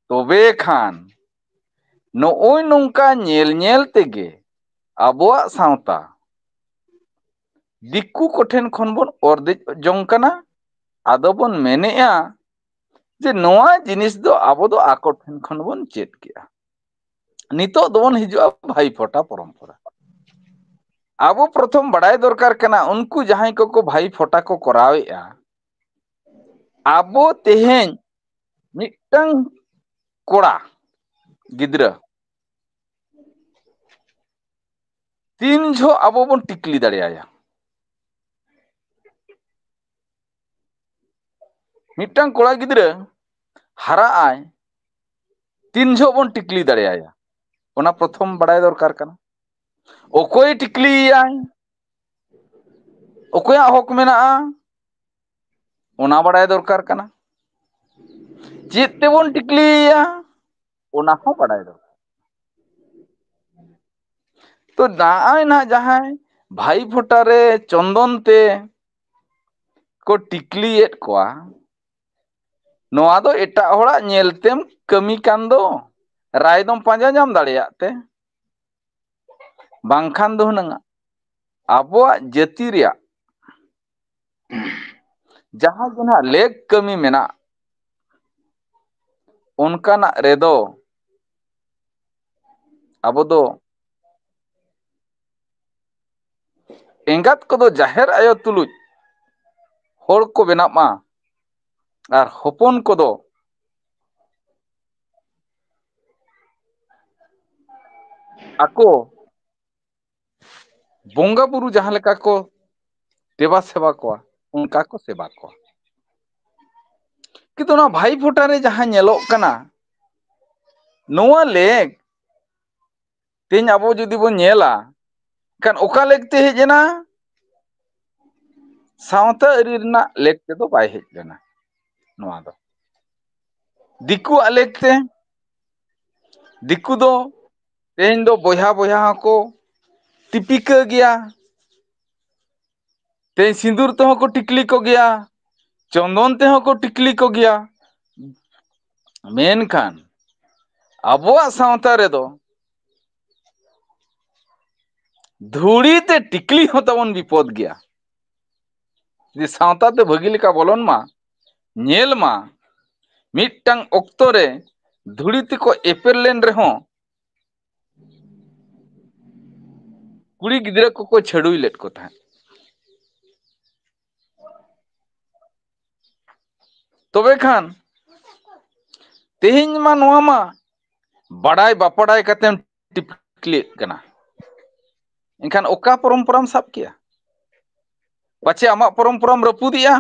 ᱛᱚᱵᱮ ᱠᱷᱟᱱ ᱱᱚᱜᱼᱚᱭ ᱱᱚᱝᱠᱟ ᱧᱮᱞ ᱧᱮᱞ ᱛᱮᱜᱮ ᱟᱵᱚᱣᱟᱜ ᱥᱟᱶᱛᱟ ᱫᱤᱠᱩ ᱠᱚᱴᱷᱮᱱ ᱠᱷᱚᱱ ᱵᱚᱱ ᱚᱨ ᱫᱮᱡ ᱡᱚᱝ ᱠᱟᱱᱟ᱾ ᱟᱫᱚ ᱵᱚᱱ ᱢᱮᱱᱮᱜᱼᱟ ᱡᱮ ᱱᱚᱣᱟ ᱡᱤᱱᱤᱥ ᱫᱚ ᱟᱵᱚ ᱫᱚ ᱟᱠᱚ ᱴᱷᱮᱱ ᱠᱷᱚᱱ ᱵᱚᱱ ᱪᱮᱫ ᱠᱮᱜᱼᱟ᱾ ᱱᱤᱛᱚᱜ ᱫᱚᱵᱚᱱ ᱦᱤᱡᱩᱜᱼᱟ ᱵᱷᱟᱭ ᱯᱷᱚᱴᱟ ᱯᱚᱨᱚᱢᱯᱚᱨᱟ᱾ ᱟᱵᱚ ᱯᱨᱚᱛᱷᱚᱢ ᱵᱟᱲᱟᱭ ᱫᱚᱨᱠᱟᱨ ᱠᱟᱱᱟ, ᱩᱱᱠᱩ ᱡᱟᱦᱟᱸᱭ ᱠᱚᱠᱚ ᱵᱷᱟᱭ ᱯᱷᱚᱴᱟ ᱠᱚ ᱠᱚᱨᱟᱣᱮᱜᱼᱟ, ᱟᱵᱚ ᱛᱮᱦᱮᱧ ᱢᱤᱫᱴᱟᱝ ᱠᱚᱲᱟ ᱜᱤᱫᱽᱨᱟᱹ ᱛᱤᱱ ᱡᱚᱦᱚᱜ ᱟᱵᱚ ᱵᱚᱱ ᱴᱤᱠᱞᱤ ᱫᱟᱲᱮᱭᱟᱭᱟ? ᱢᱤᱫᱴᱟᱝ ᱠᱚᱲᱟ ᱜᱤᱫᱽᱨᱟᱹ ᱦᱟᱨᱟᱜ ᱟᱭ, ᱛᱤᱱ ᱡᱚᱦᱚᱜ ᱵᱚᱱ ᱴᱤᱠᱞᱤ ᱫᱟᱲᱮᱭᱟᱭᱟ? ᱚᱱᱟ ᱯᱨᱚᱛᱷᱚᱢ ᱵᱟᱲᱟᱭ ᱫᱚᱨᱠᱟᱨ ᱠᱟᱱᱟ᱾ ᱚᱠᱚᱭ ᱴᱤᱠᱞᱤᱭᱮᱭᱟᱭ, ᱚᱠᱚᱭᱟᱜ ᱦᱚᱠ ᱢᱮᱱᱟᱜᱼᱟ, ᱚᱱᱟ ᱵᱟᱲᱟᱭ ᱫᱚᱨᱠᱟᱨ ᱠᱟᱱᱟ᱾ ᱪᱮᱫ ᱛᱮᱵᱚᱱ ᱴᱤᱠᱞᱤᱭᱮᱭᱟ, ᱚᱱᱟ ᱦᱚᱸ ᱵᱟᱲᱟᱭ ᱫᱚᱨᱠᱟᱨ᱾ ᱛᱚ ᱱᱚᱜᱼᱚᱭ ᱱᱟᱦᱟᱜ ᱡᱟᱦᱟᱸᱭ ᱵᱷᱟᱭ ᱯᱷᱳᱴᱟ ᱨᱮ ᱪᱚᱱᱫᱚᱱ ᱛᱮ ᱠᱚ ᱴᱤᱠᱞᱤᱭᱮᱫ ᱠᱚᱣᱟ, ᱱᱚᱣᱟ ᱫᱚ ᱮᱴᱟᱜ ᱦᱚᱲᱟᱜ ᱧᱮᱞ ᱛᱮᱢ ᱠᱟᱹᱢᱤ ᱠᱟᱱ ᱫᱚ, ᱨᱟᱭ ᱫᱚᱢ ᱯᱟᱸᱡᱟ ᱧᱟᱢ ᱫᱟᱲᱮᱭᱟᱜ ᱛᱮ᱾ ᱵᱟᱝᱠᱷᱟᱱ ᱫᱚ ᱦᱩᱱᱟᱹᱝ ᱟᱵᱚᱣᱟᱜ ᱡᱟᱹᱛᱤ ᱨᱮᱭᱟᱜ ᱡᱟᱦᱟᱸ ᱜᱮ ᱱᱟᱦᱟᱜ ᱞᱮᱠ ᱠᱟᱹᱢᱤ ᱢᱮᱱᱟᱜ, ᱚᱱᱠᱟᱱᱟᱜ ᱨᱮᱫᱚ ᱟᱵᱚ ᱫᱚ ᱮᱸᱜᱟᱛ ᱠᱚᱫᱚ ᱡᱟᱦᱮᱨ ᱟᱭᱳ ᱛᱩᱞᱩᱡ ᱦᱚᱲ ᱠᱚ ᱵᱮᱱᱟᱜ ᱢᱟ, ᱟᱨ ᱦᱚᱯᱚᱱ ᱠᱚᱫᱚ ᱟᱠᱚ ᱵᱚᱸᱜᱟ ᱵᱩᱨᱩ ᱡᱟᱦᱟᱸ ᱞᱮᱠᱟ ᱠᱚ ᱫᱮᱵᱟ ᱥᱮᱵᱟ ᱠᱚᱣᱟ, ᱚᱱᱠᱟ ᱠᱚ ᱥᱮᱵᱟ ᱠᱚᱣᱟ᱾ ᱠᱤᱱᱛᱩ ᱚᱱᱟ ᱵᱷᱟᱭ ᱯᱷᱳᱴᱟ ᱨᱮ ᱡᱟᱦᱟᱸ ᱧᱮᱞᱚᱜ ᱠᱟᱱᱟ, ᱱᱚᱣᱟ ᱞᱮᱠ ᱛᱮᱦᱮᱧ ᱟᱵᱚ ᱡᱩᱫᱤ ᱵᱚᱱ ᱧᱮᱞᱟ, ᱮᱱᱠᱷᱟᱱ ᱚᱠᱟ ᱞᱮᱠ ᱛᱮ ᱦᱮᱡ ᱮᱱᱟ? ᱥᱟᱶᱛᱟ ᱟᱹᱨᱤ ᱨᱮᱱᱟᱜ ᱞᱮᱠ ᱛᱮᱫᱚ ᱵᱟᱭ ᱦᱮᱡ ᱞᱮᱱᱟ᱾ ᱱᱚᱣᱟ ᱫᱚ ᱫᱤᱠᱩᱣᱟᱜ ᱞᱮᱠ ᱛᱮ, ᱫᱤᱠᱩ ᱫᱚ ᱛᱮᱦᱮᱧ ᱫᱚ ᱵᱚᱭᱦᱟ ᱵᱚᱭᱦᱟ ᱦᱚᱸᱠᱚ ᱛᱤᱯᱤᱠᱟᱹ ᱜᱮᱭᱟ, ᱛᱮᱦᱮᱧ ᱥᱤᱸᱫᱩᱨ ᱛᱮᱦᱚᱸ ᱠᱚ ᱴᱤᱠᱞᱤ ᱠᱚᱜᱮᱭᱟ, ᱪᱚᱱᱫᱚᱱ ᱛᱮᱦᱚᱸ ᱠᱚ ᱴᱤᱠᱞᱤ ᱠᱚᱜᱮᱭᱟ᱾ ᱢᱮᱱᱠᱷᱟᱱ ᱟᱵᱚᱣᱟᱜ ᱥᱟᱶᱛᱟ ᱨᱮᱫᱚ ᱫᱷᱩᱲᱤ ᱛᱮ ᱴᱤᱠᱞᱤ ᱦᱚᱸ ᱛᱟᱵᱚᱱ ᱵᱤᱯᱚᱫ ᱜᱮᱭᱟ᱾ ᱡᱮ ᱥᱟᱶᱛᱟ ᱛᱮ ᱵᱷᱟᱹᱜᱤ ᱞᱮᱠᱟ ᱵᱚᱞᱚᱱ ᱢᱟ, ᱧᱮᱞ ᱢᱟ, ᱢᱤᱫᱴᱟᱝ ᱚᱠᱛᱚ ᱨᱮ ᱫᱷᱩᱲᱤ ᱛᱮᱠᱚ ᱮᱯᱮᱨ ᱞᱮᱱ ᱨᱮᱦᱚᱸ ᱠᱩᱲᱤ ᱜᱤᱫᱽᱨᱟᱹ ᱠᱚᱠᱚ ᱪᱷᱟᱹᱰᱩᱭ ᱞᱮᱫ ᱠᱚ ᱛᱟᱦᱮᱸᱫ᱾ ᱛᱚᱵᱮ ᱠᱷᱟᱱ ᱛᱮᱦᱮᱧ ᱢᱟ ᱱᱚᱣᱟ ᱢᱟ ᱵᱟᱰᱟᱭ ᱵᱟᱯᱟᱰᱟᱭ ᱠᱟᱛᱮᱢ ᱴᱤᱯᱞᱤᱜ ᱠᱟᱱᱟ᱾ ᱮᱱᱠᱷᱟᱱ ᱚᱠᱟ ᱯᱚᱨᱚᱢᱯᱚᱨᱟᱢ ᱥᱟᱵ ᱠᱮᱜᱼᱟ? ᱯᱟᱪᱷᱮ ᱟᱢᱟᱜ ᱯᱚᱨᱚᱢᱯᱚᱨᱟᱢ ᱨᱟᱹᱯᱩᱫᱮᱜᱼᱟ᱾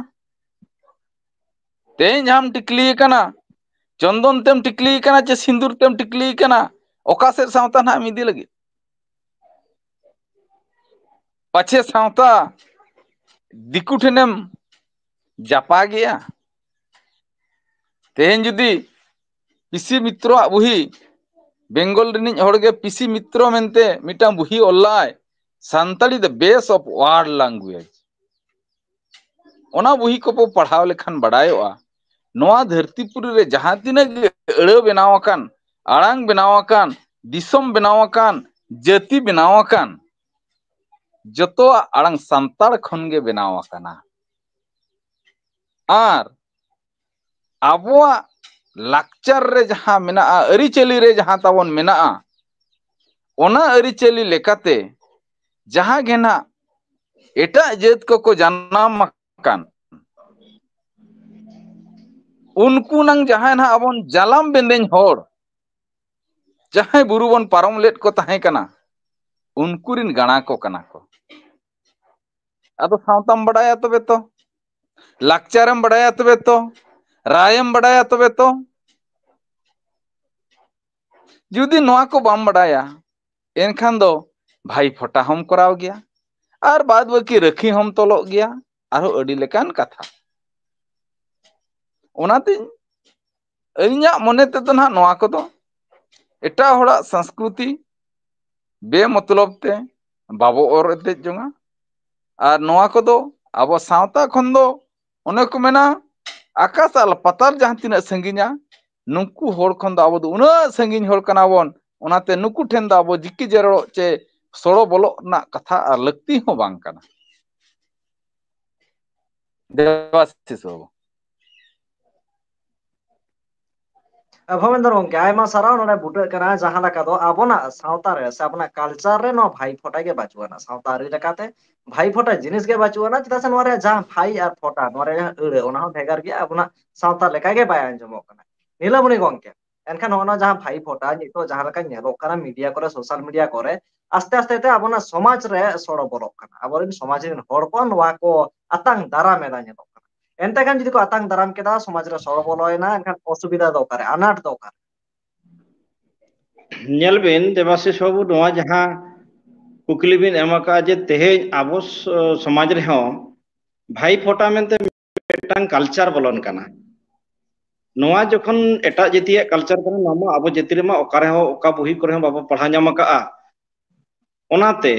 ᱛᱮᱦᱮᱧ ᱡᱟᱦᱟᱸᱢ ᱴᱤᱠᱞᱤ ᱟᱠᱟᱱᱟ, ᱪᱚᱱᱫᱚᱱ ᱛᱮᱢ ᱴᱤᱠᱞᱤ ᱟᱠᱟᱱᱟ ᱪᱮ ᱥᱤᱸᱫᱩᱨ ᱛᱮᱢ ᱴᱤᱠᱞᱤ ᱟᱠᱟᱱᱟ, ᱚᱠᱟ ᱥᱮᱫ ᱥᱟᱶᱛᱟ ᱱᱟᱦᱟᱜ ᱮᱢ ᱤᱫᱤ ᱞᱟᱹᱜᱤᱫ? ᱯᱟᱪᱷᱮ ᱥᱟᱶᱛᱟ ᱫᱤᱠᱩ ᱴᱷᱮᱱᱮᱢ ᱡᱟᱯᱟᱜᱮᱜᱼᱟ? ᱛᱮᱦᱮᱧ ᱡᱩᱫᱤ ᱯᱤᱥᱤ ᱢᱤᱛᱨᱚᱣᱟᱜ ᱵᱩᱦᱤ, ᱵᱮᱝᱜᱚᱞ ᱨᱤᱱᱤᱡ ᱦᱚᱲᱜᱮ ᱯᱤᱥᱤ ᱢᱤᱛᱨᱚ ᱢᱮᱱᱛᱮ ᱢᱤᱫᱴᱟᱝ ᱵᱩᱦᱤ ᱚᱞ ᱞᱟᱭ, Santali the best of world language, ᱚᱱᱟ ᱵᱩᱦᱤ ᱠᱚᱵᱚ ᱯᱟᱲᱦᱟᱣ ᱞᱮᱠᱷᱟᱱ ᱵᱟᱰᱟᱭᱚᱜᱼᱟ, ᱱᱚᱣᱟ ᱫᱷᱟᱹᱨᱛᱤ ᱯᱩᱨᱤ ᱨᱮ ᱡᱟᱦᱟᱸ ᱛᱤᱱᱟᱹᱜ ᱜᱮ ᱟᱹᱲᱟᱹ ᱵᱮᱱᱟᱣ ᱟᱠᱟᱱ, ᱟᱲᱟᱝ ᱵᱮᱱᱟᱣ ᱟᱠᱟᱱ, ᱫᱤᱥᱚᱢ ᱵᱮᱱᱟᱣ ᱟᱠᱟᱱ, ᱡᱟᱹᱛᱤ ᱵᱮᱱᱟᱣ ᱟᱠᱟᱱ, ᱡᱚᱛᱚᱣᱟᱜ ᱟᱲᱟᱝ ᱥᱟᱱᱛᱟᱲ ᱠᱷᱚᱱ ᱜᱮ ᱵᱮᱱᱟᱣ ᱟᱠᱟᱱᱟ᱾ ᱟᱨ ᱟᱵᱚᱣᱟᱜ ᱞᱟᱠᱪᱟᱨ ᱨᱮ ᱡᱟᱦᱟᱸ ᱢᱮᱱᱟᱜᱼᱟ, ᱟᱹᱨᱤᱪᱟᱹᱞᱤ ᱨᱮ ᱡᱟᱦᱟᱸ ᱛᱟᱵᱚᱱ ᱢᱮᱱᱟᱜᱼᱟ, ᱚᱱᱟ ᱟᱹᱨᱤᱪᱟᱹᱞᱤ ᱞᱮᱠᱟᱛᱮ ᱡᱟᱦᱟᱸ ᱜᱮ ᱱᱟᱜ ᱮᱴᱟᱜ ᱡᱟᱹᱛ ᱠᱚᱠᱚ ᱡᱟᱱᱟᱢ ᱟᱠᱟᱱ, ᱩᱱᱠᱩ ᱱᱟᱝ ᱡᱟᱦᱟᱸᱭ ᱱᱟᱦᱟᱜ ᱟᱵᱚᱱ ᱡᱟᱞᱟᱢ ᱵᱮᱸᱫᱮᱧ ᱦᱚᱲ, ᱡᱟᱦᱟᱸᱭ ᱵᱩᱨᱩ ᱵᱚᱱ ᱯᱟᱨᱚᱢ ᱞᱮᱫ ᱠᱚ ᱛᱟᱦᱮᱸ ᱠᱟᱱᱟ, ᱩᱱᱠᱩ ᱨᱤᱱ ᱜᱟᱬᱟ ᱠᱚ ᱠᱟᱱᱟ ᱠᱚ᱾ ᱟᱫᱚ ᱥᱟᱶᱛᱟᱢ ᱵᱟᱰᱟᱭᱟ ᱛᱚᱵᱮ ᱛᱚ, ᱞᱟᱠᱪᱟᱨᱮᱢ ᱵᱟᱰᱟᱭᱟ ᱛᱚᱵᱮ ᱛᱚ, ᱨᱟᱭᱮᱢ ᱵᱟᱰᱟᱭᱟ ᱛᱚᱵᱮ ᱛᱚ᱾ ᱡᱩᱫᱤ ᱱᱚᱣᱟ ᱠᱚ ᱵᱟᱢ ᱵᱟᱰᱟᱭᱟ, ᱮᱱᱠᱷᱟᱱ ᱫᱚ ᱵᱷᱟᱭ ᱯᱷᱚᱴᱟ ᱦᱚᱸᱢ ᱠᱚᱨᱟᱣ ᱜᱮᱭᱟ, ᱟᱨ ᱵᱟᱫ ᱵᱟᱹᱠᱤ ᱨᱟᱹᱠᱷᱤ ᱦᱚᱸᱢ ᱛᱚᱞᱚᱜ ᱜᱮᱭᱟ, ᱟᱨᱦᱚᱸ ᱟᱹᱰᱤ ᱞᱮᱠᱟᱱ ᱠᱟᱛᱷᱟ᱾ ᱚᱱᱟᱛᱮᱧ, ᱤᱧᱟᱹᱜ ᱢᱚᱱᱮ ᱛᱮᱫᱚ ᱱᱟᱦᱟᱜ ᱱᱚᱣᱟ ᱠᱚᱫᱚ ᱮᱴᱟᱜ ᱦᱚᱲᱟᱜ ᱥᱚᱝᱥᱠᱨᱤᱛᱤ ᱵᱮᱢᱚᱛᱞᱚᱵ ᱛᱮ ᱵᱟᱵᱚ ᱚᱨ ᱮᱛᱮᱫ ᱡᱚᱝᱟ᱾ ᱟᱨ ᱱᱚᱣᱟ ᱠᱚᱫᱚ ᱟᱵᱚ ᱥᱟᱶᱛᱟ ᱠᱷᱚᱱ ᱫᱚ, ᱚᱱᱮ ᱠᱚ ᱢᱮᱱᱟ, ᱟᱠᱟᱥ ᱟᱨ ᱯᱟᱛᱟᱞ ᱡᱟᱦᱟᱸ ᱛᱤᱱᱟᱹᱜ ᱥᱟᱺᱜᱤᱧᱟ, ᱱᱩᱠᱩ ᱦᱚᱲ ᱠᱷᱚᱱ ᱫᱚ ᱟᱵᱚ ᱫᱚ ᱩᱱᱟᱹᱜ ᱥᱟᱺᱜᱤᱧ ᱦᱚᱲ ᱠᱟᱱᱟ ᱵᱚᱱ᱾ ᱚᱱᱟᱛᱮ ᱱᱩᱠᱩ ᱴᱷᱮᱱ ᱫᱚ ᱟᱵᱚ ᱡᱤᱠᱤ ᱡᱮᱨᱚᱲᱚᱜ ᱪᱮ ᱥᱚᱲᱚ ᱵᱚᱞᱚᱜ ᱨᱮᱱᱟᱜ ᱠᱟᱛᱷᱟ ᱟᱨ ᱞᱟᱹᱠᱛᱤ ᱦᱚᱸ ᱵᱟᱝ ᱠᱟᱱᱟ᱾ ᱫᱮᱵᱟᱥᱤᱥ ᱵᱟᱹᱵᱩ᱾ ᱵᱷᱚᱵᱮᱱᱫᱨᱚ ᱜᱚᱢᱠᱮ, ᱟᱭᱢᱟ ᱥᱟᱨᱦᱟᱣ᱾ ᱱᱚᱰᱮ ᱵᱩᱴᱟᱹᱜ ᱠᱟᱱᱟ, ᱡᱟᱦᱟᱸ ᱞᱮᱠᱟ ᱫᱚ ᱟᱵᱚᱱᱟᱜ ᱥᱟᱶᱛᱟ ᱨᱮ ᱥᱮ ᱟᱵᱚᱱᱟᱜ ᱠᱟᱞᱪᱟᱨ ᱨᱮ ᱱᱚᱣᱟ ᱵᱷᱟᱭ ᱯᱷᱚᱴᱟ ᱜᱮ ᱵᱟᱹᱪᱩᱜ ᱟᱱᱟ᱾ ᱥᱟᱶᱛᱟ ᱟᱹᱨᱤ ᱞᱮᱠᱟᱛᱮ ᱵᱷᱟᱭ ᱯᱷᱚᱴᱟ ᱡᱤᱱᱤᱥ ᱜᱮ ᱵᱟᱹᱪᱩᱜ ᱟᱱᱟ, ᱪᱮᱫᱟᱜ ᱥᱮ ᱱᱚᱣᱟ ᱨᱮᱭᱟᱜ ᱡᱟᱦᱟᱸ ᱵᱷᱟᱭ ᱟᱨ ᱯᱷᱚᱴᱟ, ᱱᱚᱣᱟ ᱨᱮᱭᱟᱜ ᱡᱟᱦᱟᱸ ᱟᱹᱲᱟᱹ, ᱚᱱᱟ ᱦᱚᱸ ᱵᱷᱮᱜᱟᱨ ᱜᱮᱭᱟ, ᱟᱵᱚᱱᱟᱜ ᱥᱟᱶᱛᱟ ᱞᱮᱠᱟ ᱜᱮ ᱵᱟᱭ ᱟᱸᱡᱚᱢᱚᱜ ᱠᱟᱱᱟ᱾ ᱱᱤᱞᱟᱢᱚᱱᱤ ᱜᱚᱝᱠᱮ, ᱮᱱᱠᱷᱟᱱ ᱦᱚᱸᱜᱼᱚ ᱱᱚᱣᱟ ᱡᱟᱦᱟᱸ ᱵᱷᱟᱭᱤ ᱯᱷᱳᱴᱟ ᱱᱤᱛᱚᱜ ᱡᱟᱦᱟᱸ ᱞᱮᱠᱟ ᱧᱮᱞᱚᱜ ᱠᱟᱱᱟ ᱢᱤᱰᱤᱭᱟ ᱠᱚᱨᱮ, ᱥᱳᱥᱟᱞ ᱢᱤᱰᱤᱭᱟ ᱠᱚᱨᱮ, ᱟᱥᱛᱮ ᱟᱥᱛᱮ ᱛᱮ ᱟᱵᱚᱱᱟᱜ ᱥᱚᱢᱟᱡᱽ ᱨᱮ ᱥᱚᱲᱚ ᱵᱚᱞᱚᱜ ᱠᱟᱱᱟ᱾ ᱟᱵᱚᱨᱮᱱ ᱥᱚᱢᱟᱡᱽ ᱨᱮᱱ ᱦᱚᱲ ᱠᱚ ᱱᱚᱣᱟ ᱠᱚ ᱟᱛᱟᱝ ᱫᱟᱨᱟᱢ ᱮᱫᱟ, ᱧᱮᱞᱚᱜ ᱠᱟᱱᱟ᱾ ᱮᱱᱛᱮ ᱠᱷᱟᱱ ᱡᱩᱫᱤ ᱠᱚ ᱟᱛᱟᱝ ᱫᱟᱨᱟᱢ ᱠᱮᱫᱟ, ᱥᱚᱢᱟᱡᱽ ᱨᱮ ᱥᱚᱲᱚ ᱵᱚᱞᱚᱭᱮᱱᱟ, ᱮᱱᱠᱷᱟᱱ ᱚᱥᱩᱵᱤᱫᱷᱟ ᱫᱚ ᱚᱠᱟᱨᱮ, ᱟᱱᱟᱴ ᱫᱚ ᱚᱠᱟᱨᱮ? ᱧᱮᱞ ᱵᱤᱱ ᱫᱮᱵᱟᱥᱤᱥ ᱵᱟᱹᱵᱩ, ᱱᱚᱣᱟ ᱡᱟᱦᱟᱸ ᱠᱩᱠᱞᱤ ᱵᱤᱱ ᱮᱢ ᱟᱠᱟᱫᱼᱟ ᱡᱮ ᱛᱮᱦᱮᱧ ᱟᱵᱚ ᱥᱚ-, ᱥᱚᱢᱟᱡᱽ ᱨᱮᱦᱚᱸ ᱵᱷᱟᱭᱤ ᱯᱷᱳᱴᱟ ᱢᱮᱱᱛᱮ ᱢᱤᱫᱴᱟᱝ ᱠᱟᱞᱪᱟᱨ ᱵᱚᱞᱚᱱ ᱠᱟᱱᱟ᱾ ᱱᱚᱣᱟ ᱡᱚᱠᱷᱚᱱ ᱮᱴᱟᱜ ᱡᱟᱹᱛᱤᱭᱟᱜ ᱠᱟᱞᱪᱟᱨ ᱠᱟᱱᱟ, ᱱᱚᱣᱟ ᱢᱟ ᱟᱵᱚ ᱡᱟᱹᱛᱤ ᱨᱮᱢᱟ ᱚᱠᱟ ᱨᱮᱦᱚᱸ, ᱚᱠᱟ ᱵᱩᱦᱤ ᱠᱚᱨᱮ ᱦᱚᱸ ᱵᱟᱵᱚ ᱯᱟᱲᱦᱟᱣ ᱧᱟᱢ ᱟᱠᱟᱫᱼᱟ᱾ ᱚᱱᱟᱛᱮ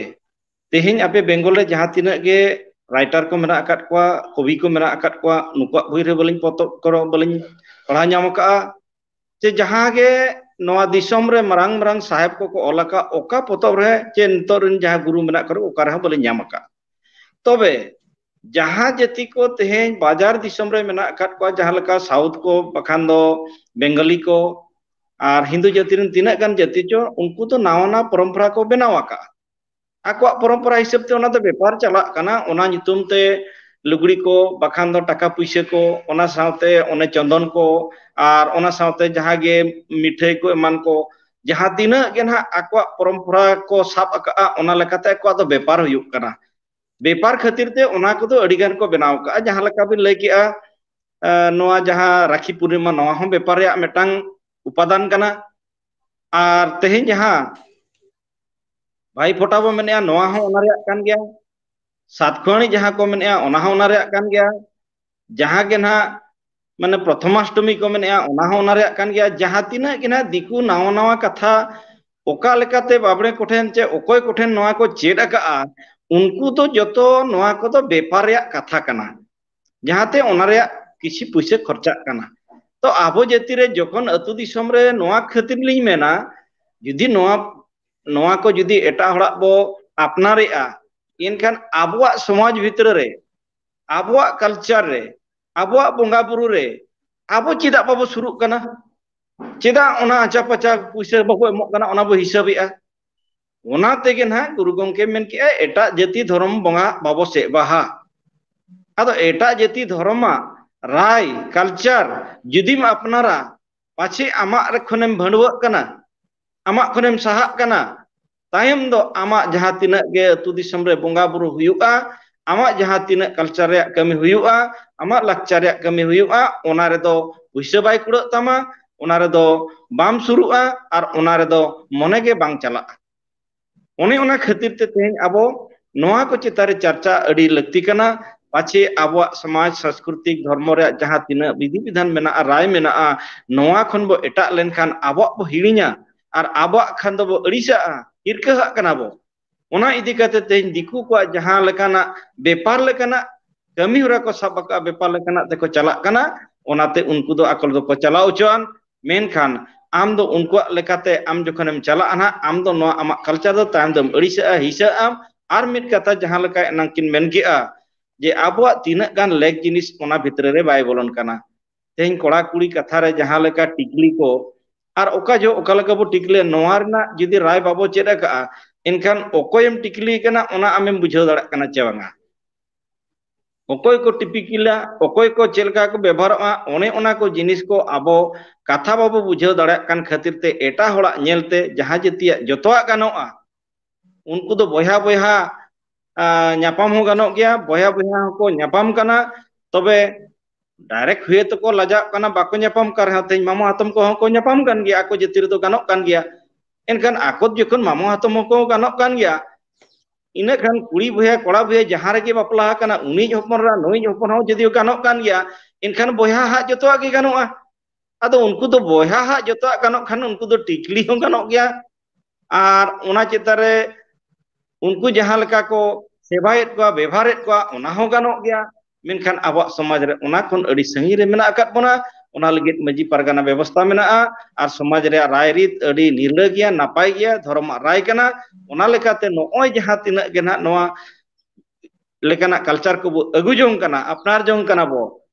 ᱛᱮᱦᱮᱧ ᱟᱯᱮ ᱵᱮᱝᱜᱚᱞ ᱨᱮ ᱡᱟᱦᱟᱸ ᱛᱤᱱᱟᱹᱜ ᱜᱮ ᱨᱟᱭᱴᱟᱨ ᱠᱚ ᱢᱮᱱᱟᱜ ᱟᱠᱟᱫ ᱠᱚᱣᱟ, ᱠᱚᱵᱤ ᱠᱚ ᱢᱮᱱᱟᱜ ᱟᱠᱟᱫ ᱠᱚᱣᱟ, ᱱᱩᱠᱩᱣᱟᱜ ᱵᱳᱭ ᱨᱮ ᱵᱟᱹᱞᱤᱧ ᱯᱚᱛᱚᱵ ᱠᱚᱨᱮ ᱵᱟᱹᱞᱤᱧ ᱯᱟᱲᱦᱟᱣ ᱧᱟᱢ ᱟᱠᱟᱫᱼᱟ ᱡᱮ ᱡᱟᱦᱟᱸ ᱜᱮ ᱱᱚᱣᱟ ᱫᱤᱥᱚᱢ ᱨᱮ ᱢᱟᱨᱟᱝ ᱢᱟᱨᱟᱝ ᱥᱟᱦᱮᱵ ᱠᱚᱠᱚ ᱚᱞ ᱟᱠᱟᱫ, ᱚᱠᱟ ᱯᱚᱛᱚᱵ ᱨᱮ ᱪᱮ ᱱᱤᱛᱚᱜ ᱨᱮᱱ ᱡᱟᱦᱟᱸ ᱜᱩᱨᱩ ᱢᱮᱱᱟᱜ ᱠᱚ, ᱚᱠᱟ ᱨᱮᱦᱚᱸ ᱵᱟᱹᱞᱤᱧ ᱧᱟᱢ ᱟᱠᱟᱫᱼᱟ᱾ ᱛᱚᱵᱮ ᱡᱟᱦᱟᱸ ᱡᱟᱹᱛᱤ ᱠᱚ ᱛᱮᱦᱮᱧ ᱵᱟᱡᱟᱨ ᱫᱤᱥᱚᱢ ᱨᱮ ᱢᱮᱱᱟᱜ ᱟᱠᱟᱫ ᱠᱚᱣᱟ, ᱡᱟᱦᱟᱸ ᱞᱮᱠᱟ ᱥᱟᱣᱩᱛᱷ ᱠᱚ, ᱵᱟᱠᱷᱟᱱ ᱫᱚ ᱵᱮᱝᱜᱟᱞᱤ ᱠᱚ, ᱟᱨ ᱦᱤᱱᱫᱩ ᱡᱟᱹᱛᱤ ᱨᱮᱱ ᱛᱤᱱᱟᱹᱜ ᱜᱟᱱ ᱡᱟᱹᱛᱤ ᱪᱚ, ᱩᱱᱠᱩ ᱫᱚ ᱱᱟᱣᱟ ᱱᱟᱣᱟ ᱯᱚᱨᱚᱢᱯᱚᱨᱟ ᱠᱚ ᱵᱮᱱᱟᱣ ᱟᱠᱟᱫᱼᱟ᱾ ᱟᱠᱚᱣᱟᱜ ᱯᱚᱨᱚᱢᱯᱚᱨᱟ ᱦᱤᱥᱟᱹᱵ ᱛᱮ ᱚᱱᱟ ᱫᱚ ᱵᱮᱯᱟᱨ ᱪᱟᱞᱟᱜ ᱠᱟᱱᱟ᱾ ᱚᱱᱟ ᱧᱩᱛᱩᱢ ᱛᱮ ᱞᱩᱜᱽᱲᱤ ᱠᱚ, ᱵᱟᱠᱷᱟᱱ ᱫᱚ ᱴᱟᱠᱟ ᱯᱩᱭᱥᱟᱹ ᱠᱚ, ᱚᱱᱟ ᱥᱟᱶᱛᱮ ᱚᱱᱮ ᱪᱚᱸᱫᱚᱱ ᱠᱚ, ᱟᱨ ᱚᱱᱟ ᱥᱟᱶᱛᱮ ᱡᱟᱦᱟᱸ ᱜᱮ ᱢᱤᱴᱷᱟᱹᱭ ᱠᱚ ᱮᱢᱟᱱ ᱠᱚ, ᱡᱟᱦᱟᱸ ᱛᱤᱱᱟᱹᱜ ᱜᱮ ᱱᱟᱦᱟᱜ ᱟᱠᱚᱣᱟᱜ ᱯᱚᱨᱚᱢᱯᱚᱨᱟ ᱠᱚ ᱥᱟᱵ ᱟᱠᱟᱫᱼᱟ, ᱚᱱᱟ ᱞᱮᱠᱟᱛᱮ ᱟᱠᱚᱣᱟᱜ ᱫᱚ ᱵᱮᱯᱟᱨ ᱦᱩᱭᱩᱜ ᱠᱟᱱᱟ᱾ ᱵᱮᱯᱟᱨ ᱠᱷᱟᱹᱛᱤᱨ ᱛᱮ ᱚᱱᱟ ᱠᱚᱫᱚ ᱟᱹᱰᱤ ᱜᱟᱱ ᱠᱚ ᱵᱮᱱᱟᱣ ᱟᱠᱟᱫᱼᱟ᱾ ᱡᱟᱦᱟᱸ ᱞᱮᱠᱟ ᱵᱤᱱ ᱞᱟᱹᱭ ᱠᱮᱜᱼᱟ, ᱮ, ᱱᱚᱣᱟ ᱡᱟᱦᱟᱸ ᱨᱟᱠᱷᱤ ᱯᱩᱨᱱᱤᱢᱟ, ᱱᱚᱣᱟ ᱦᱚᱸ ᱵᱮᱯᱟᱨ ᱨᱮᱭᱟᱜ ᱢᱤᱫᱴᱟᱝ ᱩᱯᱟᱫᱟᱱ ᱠᱟᱱᱟ᱾ ᱟᱨ ᱛᱮᱦᱮᱧ ᱡᱟᱦᱟᱸ ᱵᱷᱟᱭᱤ ᱯᱷᱳᱴᱟ ᱵᱚ ᱢᱮᱱᱮᱜᱼᱟ, ᱱᱚᱣᱟ ᱦᱚᱸ ᱚᱱᱟ ᱨᱮᱭᱟᱜ ᱠᱟᱱ ᱜᱮᱭᱟ᱾ ᱥᱟᱛᱠᱷᱩᱣᱟᱹᱱᱤ ᱡᱟᱦᱟᱸ ᱠᱚ ᱢᱮᱱᱮᱜᱼᱟ, ᱚᱱᱟ ᱦᱚᱸ ᱚᱱᱟ ᱨᱮᱭᱟᱜ ᱠᱟᱱ ᱜᱮᱭᱟ᱾ ᱡᱟᱦᱟᱸ ᱜᱮ ᱱᱟᱦᱟᱜ, ᱢᱟᱱᱮ, ᱯᱨᱚᱛᱷᱚᱢᱟᱥᱴᱚᱢᱤ ᱠᱚ ᱢᱮᱱᱮᱜᱼᱟ, ᱚᱱᱟ ᱦᱚᱸ ᱚᱱᱟ ᱨᱮᱭᱟᱜ ᱠᱟᱱ ᱜᱮᱭᱟ᱾ ᱡᱟᱦᱟᱸ ᱛᱤᱱᱟᱹᱜ ᱜᱮ ᱱᱟᱦᱟᱜ ᱫᱤᱠᱩ ᱱᱟᱣᱟ ᱱᱟᱣᱟ ᱠᱟᱛᱷᱟ ᱚᱠᱟ ᱞᱮᱠᱟᱛᱮ ᱵᱟᱵᱽᱲᱮ ᱠᱚᱴᱷᱮᱱ ᱪᱮ ᱚᱠᱚᱭ ᱠᱚᱴᱷᱮᱱ ᱱᱚᱣᱟ ᱠᱚ ᱪᱮᱫ ᱟᱠᱟᱜᱼᱟ, ᱩᱱᱠᱩ ᱫᱚ ᱡᱚᱛᱚ ᱱᱚᱣᱟ ᱠᱚᱫᱚ ᱵᱮᱯᱟᱨ ᱨᱮᱭᱟᱜ ᱠᱟᱛᱷᱟ ᱠᱟᱱᱟ, ᱡᱟᱦᱟᱸᱛᱮ ᱚᱱᱟ ᱨᱮᱭᱟᱜ ᱠᱤᱪᱷᱤ ᱯᱩᱭᱥᱟᱹ ᱠᱷᱚᱨᱪᱟᱜ ᱠᱟᱱᱟ᱾ ᱛᱚ ᱟᱵᱚ ᱡᱟᱹᱛᱤ ᱨᱮ ᱡᱚᱠᱷᱚᱱ ᱟᱹᱛᱩ ᱫᱤᱥᱚᱢ ᱨᱮ ᱱᱚᱣᱟ ᱠᱷᱟᱹᱛᱤᱨ ᱞᱤᱧ ᱢᱮᱱᱟ, ᱡᱩᱫᱤ ᱱᱚᱣᱟ, ᱱᱚᱣᱟ ᱠᱚ ᱡᱩᱫᱤ ᱮᱴᱟᱜ ᱦᱚᱲᱟᱜ ᱵᱚ ᱟᱯᱱᱟᱨᱮᱜᱼᱟ, ᱮᱱᱠᱷᱟᱱ ᱟᱵᱚᱣᱟᱜ ᱥᱚᱢᱟᱡᱽ ᱵᱷᱤᱛᱨᱤ ᱨᱮ, ᱟᱵᱚᱣᱟᱜ ᱠᱟᱞᱪᱟᱨ ᱨᱮ, ᱟᱵᱚᱣᱟᱜ ᱵᱚᱸᱜᱟ ᱵᱩᱨᱩ ᱨᱮ ᱟᱵᱚ ᱪᱮᱫᱟᱜ ᱵᱟᱵᱚ ᱥᱩᱨᱩᱜ ᱠᱟᱱᱟ? ᱪᱮᱫᱟᱜ ᱚᱱᱟ ᱟᱪᱟ ᱯᱟᱪᱟ ᱯᱩᱭᱥᱟᱹ ᱵᱟᱵᱚ ᱮᱢᱚᱜ ᱠᱟᱱᱟ, ᱚᱱᱟ ᱵᱚ ᱦᱤᱥᱟᱹᱵᱮᱜᱼᱟ? ᱚᱱᱟ ᱛᱮᱜᱮ ᱱᱟᱦᱟᱜ ᱜᱩᱨᱩ ᱜᱚᱢᱠᱮ ᱢᱮᱱ ᱠᱮᱜᱼᱟ, ᱮᱴᱟᱜ ᱡᱟᱹᱛᱤ ᱫᱷᱚᱨᱚᱢ ᱵᱚᱸᱜᱟ ᱵᱟᱵᱚ ᱥᱮᱵᱟᱦᱟ᱾ ᱟᱫᱚ ᱮᱴᱟᱜ ᱡᱟᱹᱛᱤ ᱫᱷᱚᱨᱚᱢᱟᱜ ᱨᱟᱭ, ᱠᱟᱞᱪᱟᱨ ᱡᱩᱫᱤᱢ ᱟᱯᱱᱟᱨᱟ, ᱯᱟᱪᱷᱮ ᱟᱢᱟᱜ ᱨᱮ ᱠᱷᱚᱱᱮᱢ ᱵᱷᱟᱹᱲᱣᱟᱹᱜ ᱠᱟᱱᱟ, ᱟᱢᱟᱜ ᱠᱷᱚᱱᱮᱢ ᱥᱟᱦᱟᱜ ᱠᱟᱱᱟ, ᱛᱟᱭᱚᱢ ᱫᱚ ᱟᱢᱟᱜ ᱡᱟᱦᱟᱸ ᱛᱤᱱᱟᱹᱜ ᱜᱮ ᱟᱹᱛᱩ ᱫᱤᱥᱚᱢ ᱨᱮ ᱵᱚᱸᱜᱟ ᱵᱩᱨᱩ ᱦᱩᱭᱩᱜᱼᱟ, ᱟᱢᱟᱜ ᱡᱟᱦᱟᱸ ᱛᱤᱱᱟᱹᱜ culture ᱨᱮᱭᱟᱜ ᱠᱟᱹᱢᱤ ᱦᱩᱭᱩᱜᱼᱟ, ᱟᱢᱟᱜ ᱞᱟᱠᱪᱟᱨ ᱨᱮᱭᱟᱜ ᱠᱟᱹᱢᱤ ᱦᱩᱭᱩᱜᱼᱟ, ᱚᱱᱟ ᱨᱮᱫᱚ ᱯᱩᱭᱥᱟᱹ ᱵᱟᱭ ᱠᱩᱲᱟᱹᱜ ᱛᱟᱢᱟ, ᱚᱱᱟ ᱨᱮᱫᱚ ᱵᱟᱢ ᱥᱩᱨᱩᱜᱼᱟ ᱟᱨ ᱚᱱᱟ ᱨᱮᱫᱚ ᱢᱚᱱᱮ ᱜᱮ ᱵᱟᱝ ᱪᱟᱞᱟᱜᱼᱟ᱾ ᱚᱱᱮ ᱚᱱᱟ ᱠᱷᱟᱹᱛᱤᱨ ᱛᱮ ᱛᱮᱦᱮᱧ ᱟᱵᱚ ᱱᱚᱣᱟ ᱠᱚ ᱪᱮᱛᱟᱱ ᱨᱮ ᱪᱟᱨᱪᱟ ᱟᱹᱰᱤ ᱞᱟᱹᱠᱛᱤ ᱠᱟᱱᱟ᱾ ᱯᱟᱪᱷᱮ ᱟᱵᱚᱣᱟᱜ ᱥᱚᱢᱟᱡᱽ, ᱥᱟᱝᱥᱠᱨᱤᱛᱤᱠ, ᱫᱷᱚᱨᱢᱚ ᱨᱮᱭᱟᱜ ᱡᱟᱦᱟᱸ ᱛᱤᱱᱟᱹᱜ ᱵᱤᱫᱷᱤ ᱵᱤᱫᱷᱟᱱ ᱢᱮᱱᱟᱜᱼᱟ, ᱨᱟᱭ ᱢᱮᱱᱟᱜᱼᱟ, ᱱᱚᱣᱟ ᱠᱷᱚᱱ ᱵᱚ ᱮᱴᱟᱜ ᱞᱮᱱᱠᱷᱟᱱ ᱟᱵᱚᱣᱟᱜ ᱵᱚ ᱦᱤᱲᱤᱧᱟ ᱟᱨ ᱟᱵᱚᱣᱟᱜ ᱠᱷᱟᱱ ᱫᱚᱵᱚ ᱟᱹᱲᱤᱥᱟᱜᱼᱟ, ᱦᱤᱨᱠᱟᱹᱦᱟᱜ ᱠᱟᱱᱟ ᱵᱚ᱾ ᱚᱱᱟ ᱤᱫᱤ ᱠᱟᱛᱮ ᱛᱮᱦᱮᱧ ᱫᱤᱠᱩ ᱠᱚᱣᱟᱜ ᱡᱟᱦᱟᱸ ᱞᱮᱠᱟᱱᱟᱜ ᱵᱮᱯᱟᱨ ᱞᱮᱠᱟᱱᱟᱜ ᱠᱟᱹᱢᱤ ᱦᱚᱨᱟ ᱠᱚ ᱥᱟᱵ ᱟᱠᱟᱫᱼᱟ, ᱵᱮᱯᱟᱨ ᱞᱮᱠᱟᱱᱟᱜ ᱛᱮᱠᱚ ᱪᱟᱞᱟᱜ ᱠᱟᱱᱟ, ᱚᱱᱟᱛᱮ ᱩᱱᱠᱩ ᱫᱚ ᱟᱠᱚ ᱫᱚᱠᱚ ᱪᱟᱞᱟᱣ ᱦᱚᱪᱚᱣᱟᱱ᱾ ᱢᱮᱱᱠᱷᱟᱱ ᱟᱢ ᱫᱚ ᱩᱱᱠᱩᱣᱟᱜ ᱞᱮᱠᱟᱛᱮ ᱟᱢ ᱡᱚᱠᱷᱚᱱᱮᱢ ᱪᱟᱞᱟᱜᱼᱟ ᱱᱟᱦᱟᱜ, ᱟᱢ ᱫᱚ ᱱᱚᱣᱟ ᱟᱢᱟᱜ culture ᱫᱚ ᱛᱟᱭᱚᱢ ᱫᱚᱢ ᱟᱹᱲᱤᱥᱟᱜᱼᱟ, ᱦᱤᱥᱟᱹᱜ ᱟᱢ᱾ ᱟᱨ ᱢᱤᱫ ᱠᱟᱛᱷᱟ ᱡᱟᱦᱟᱸ ᱞᱮᱠᱟ ᱮᱱᱟᱝ ᱠᱤᱱ ᱢᱮᱱ ᱠᱮᱜᱼᱟ ᱡᱮ ᱟᱵᱚᱣᱟᱜ ᱛᱤᱱᱟᱹᱜ ᱜᱟᱱ ᱞᱮᱠ ᱡᱤᱱᱤᱥ ᱚᱱᱟ ᱵᱷᱤᱛᱨᱤ ᱨᱮ ᱵᱟᱭ ᱵᱚᱞᱚᱱ ᱠᱟᱱᱟ᱾ ᱛᱮᱦᱮᱧ ᱠᱚᱲᱟ ᱠᱩᱲᱤ ᱠᱟᱛᱷᱟ ᱨᱮ ᱡᱟᱦᱟᱸ ᱞᱮᱠᱟ ᱴᱤᱠᱞᱤ ᱠᱚ, ᱟᱨ ᱚᱠᱟ ᱡᱚᱦᱚᱜ ᱚᱠᱟ ᱞᱮᱠᱟ ᱵᱚ ᱴᱤᱠᱞᱤᱭᱟ, ᱱᱚᱣᱟ ᱨᱮᱱᱟᱜ ᱡᱩᱫᱤ ᱨᱟᱭ ᱵᱟᱵᱚ ᱪᱮᱫ ᱟᱠᱟᱜᱼᱟ, ᱮᱱᱠᱷᱟᱱ ᱚᱠᱚᱭᱮᱢ ᱴᱤᱠᱞᱤ ᱠᱟᱱᱟ ᱚᱱᱟ ᱟᱢᱮᱢ ᱵᱩᱡᱷᱟᱹᱣ ᱫᱟᱲᱮᱭᱟᱜ ᱠᱟᱱᱟ ᱪᱮ ᱵᱟᱝᱟ? ᱚᱠᱚᱭ ᱠᱚ ᱴᱤᱯᱤᱠᱤᱞᱟ, ᱚᱠᱚᱭ ᱠᱚ ᱪᱮᱫ ᱞᱮᱠᱟ ᱠᱚ ᱵᱮᱵᱚᱦᱟᱨᱚᱜᱼᱟ, ᱚᱱᱮ ᱚᱱᱟ ᱠᱚ ᱡᱤᱱᱤᱥ ᱠᱚ ᱟᱵᱚ ᱠᱟᱛᱷᱟ ᱵᱟᱵᱚ ᱵᱩᱡᱷᱟᱹᱣ ᱫᱟᱲᱮᱭᱟᱜ ᱠᱟᱱ ᱠᱷᱟᱹᱛᱤᱨ ᱛᱮ ᱮᱴᱟᱜ ᱦᱚᱲᱟᱜ ᱧᱮᱞᱛᱮ ᱡᱟᱦᱟᱸ ᱡᱟᱹᱛᱤᱭᱟᱜ ᱡᱚᱛᱚᱣᱟᱜ ᱜᱟᱱᱚᱜᱼᱟ, ᱩᱱᱠᱩ ᱫᱚ ᱵᱚᱭᱦᱟ ᱵᱚᱭᱦᱟ, ᱟ, ᱧᱟᱯᱟᱢ ᱦᱚᱸ ᱜᱟᱱᱚᱜ ᱜᱮᱭᱟ, ᱵᱚᱭᱦᱟ ᱵᱚᱭᱦᱟ ᱦᱚᱸᱠᱚ ᱧᱟᱯᱟᱢ ᱠᱟᱱᱟ᱾ ᱛᱚᱵᱮ direct ᱦᱩᱭ ᱛᱮᱠᱚ ᱞᱟᱡᱟᱜ ᱠᱟᱱᱟ, ᱵᱟᱠᱚ ᱧᱟᱯᱟᱢ ᱠᱟᱱ ᱨᱮᱦᱚᱸ, ᱛᱮᱦᱮᱧ ᱢᱟᱢᱚ ᱦᱟᱛᱚᱢ ᱠᱚᱦᱚᱸ ᱠᱚ ᱧᱟᱯᱟᱢ ᱠᱟᱱ ᱜᱮᱭᱟ, ᱟᱠᱚ ᱡᱟᱹᱛᱤ ᱨᱮᱫᱚ ᱜᱟᱱᱚᱜ ᱠᱟᱱ ᱜᱮᱭᱟ᱾ ᱮᱱᱠᱷᱟᱱ ᱟᱠᱚ ᱡᱚᱠᱷᱚᱱ ᱢᱟᱢᱚ ᱦᱟᱛᱚᱢ ᱦᱚᱸᱠᱚ ᱜᱟᱱᱚᱜ ᱠᱟᱱ ᱜᱮᱭᱟ, ᱤᱱᱟᱹ ᱠᱷᱟᱱ ᱠᱩᱲᱤ ᱵᱚᱭᱦᱟ ᱠᱚᱲᱟ ᱵᱚᱭᱦᱟ ᱡᱟᱦᱟᱸ ᱨᱮᱜᱮ ᱵᱟᱯᱞᱟ ᱟᱠᱟᱱᱟ, ᱩᱱᱤᱭᱤᱡ ᱦᱚᱯᱚᱱ ᱨᱟ ᱱᱩᱭᱤᱡ ᱦᱚᱯᱚᱱ ᱦᱚᱸ ᱡᱩᱫᱤ ᱜᱟᱱᱚᱜ ᱠᱟᱱ ᱜᱮᱭᱟ, ᱮᱱᱠᱷᱟᱱ ᱵᱚᱭᱦᱟ ᱦᱟᱜ ᱡᱚᱛᱚᱣᱟᱜ ᱜᱮ ᱜᱟᱱᱚᱜᱼᱟ᱾ ᱟᱫᱚ ᱩᱱᱠᱩ ᱫᱚ ᱵᱚᱭᱦᱟ ᱦᱟᱜ ᱡᱚᱛᱚᱣᱟᱜ ᱜᱟᱱᱚᱜ ᱠᱷᱟᱱ ᱩᱱᱠᱩ ᱫᱚ ᱴᱤᱠᱞᱤ ᱦᱚᱸ ᱜᱟᱱᱚᱜ ᱜᱮᱭᱟ᱾ ᱟᱨ ᱚᱱᱟ ᱪᱮᱛᱟᱱ ᱨᱮ ᱩᱱᱠᱩ ᱡᱟᱦᱟᱸ ᱞᱮᱠᱟ ᱠᱚ ᱥᱮᱵᱟᱭᱮᱫ ᱠᱚᱣᱟ, ᱵᱮᱵᱷᱟᱨᱮᱫ ᱠᱚᱣᱟ, ᱚᱱᱟ ᱦᱚᱸ ᱜᱟᱱᱚᱜ ᱜᱮᱭᱟ᱾ ᱢᱮᱱᱠᱷᱟᱱ ᱟᱵᱚᱣᱟᱜ ᱥᱚᱢᱟᱡᱽ ᱨᱮ ᱚᱱᱟ ᱠᱷᱚᱱ ᱟᱹᱰᱤ ᱥᱟᱺᱜᱤᱧ ᱨᱮ ᱢᱮᱱᱟᱜ ᱟᱠᱟᱫ ᱵᱚᱱᱟ᱾ ᱚᱱᱟ ᱞᱟᱹᱜᱤᱫ ᱢᱟᱹᱡᱷᱤ ᱯᱟᱨᱜᱟᱱᱟ ᱵᱮᱵᱚᱥᱛᱷᱟ ᱢᱮᱱᱟᱜᱼᱟ᱾ ᱟᱨ ᱥᱚᱢᱟᱡᱽ ᱨᱮᱭᱟᱜ ᱨᱟᱭᱨᱤᱛ ᱟᱹᱰᱤ ᱱᱤᱨᱞᱟᱹ ᱜᱮᱭᱟ, ᱱᱟᱯᱟᱭ ᱜᱮᱭᱟ, ᱫᱷᱚᱨᱚᱢᱟᱜ ᱨᱟᱭ ᱠᱟᱱᱟ᱾ ᱚᱱᱟ ᱞᱮᱠᱟᱛᱮ ᱱᱚᱜᱼᱚᱭ ᱡᱟᱦᱟᱸ ᱛᱤᱱᱟᱹᱜ ᱜᱮ ᱱᱟᱦᱟᱜ ᱱᱚᱣᱟ ᱞᱮᱠᱟᱱᱟᱜ culture ᱠᱚᱵᱚ ᱟᱹᱜᱩ ᱡᱚᱝ ᱠᱟᱱᱟ, ᱟᱯᱱᱟᱨ ᱡᱚᱝ ᱠᱟᱱᱟ ᱵᱚ,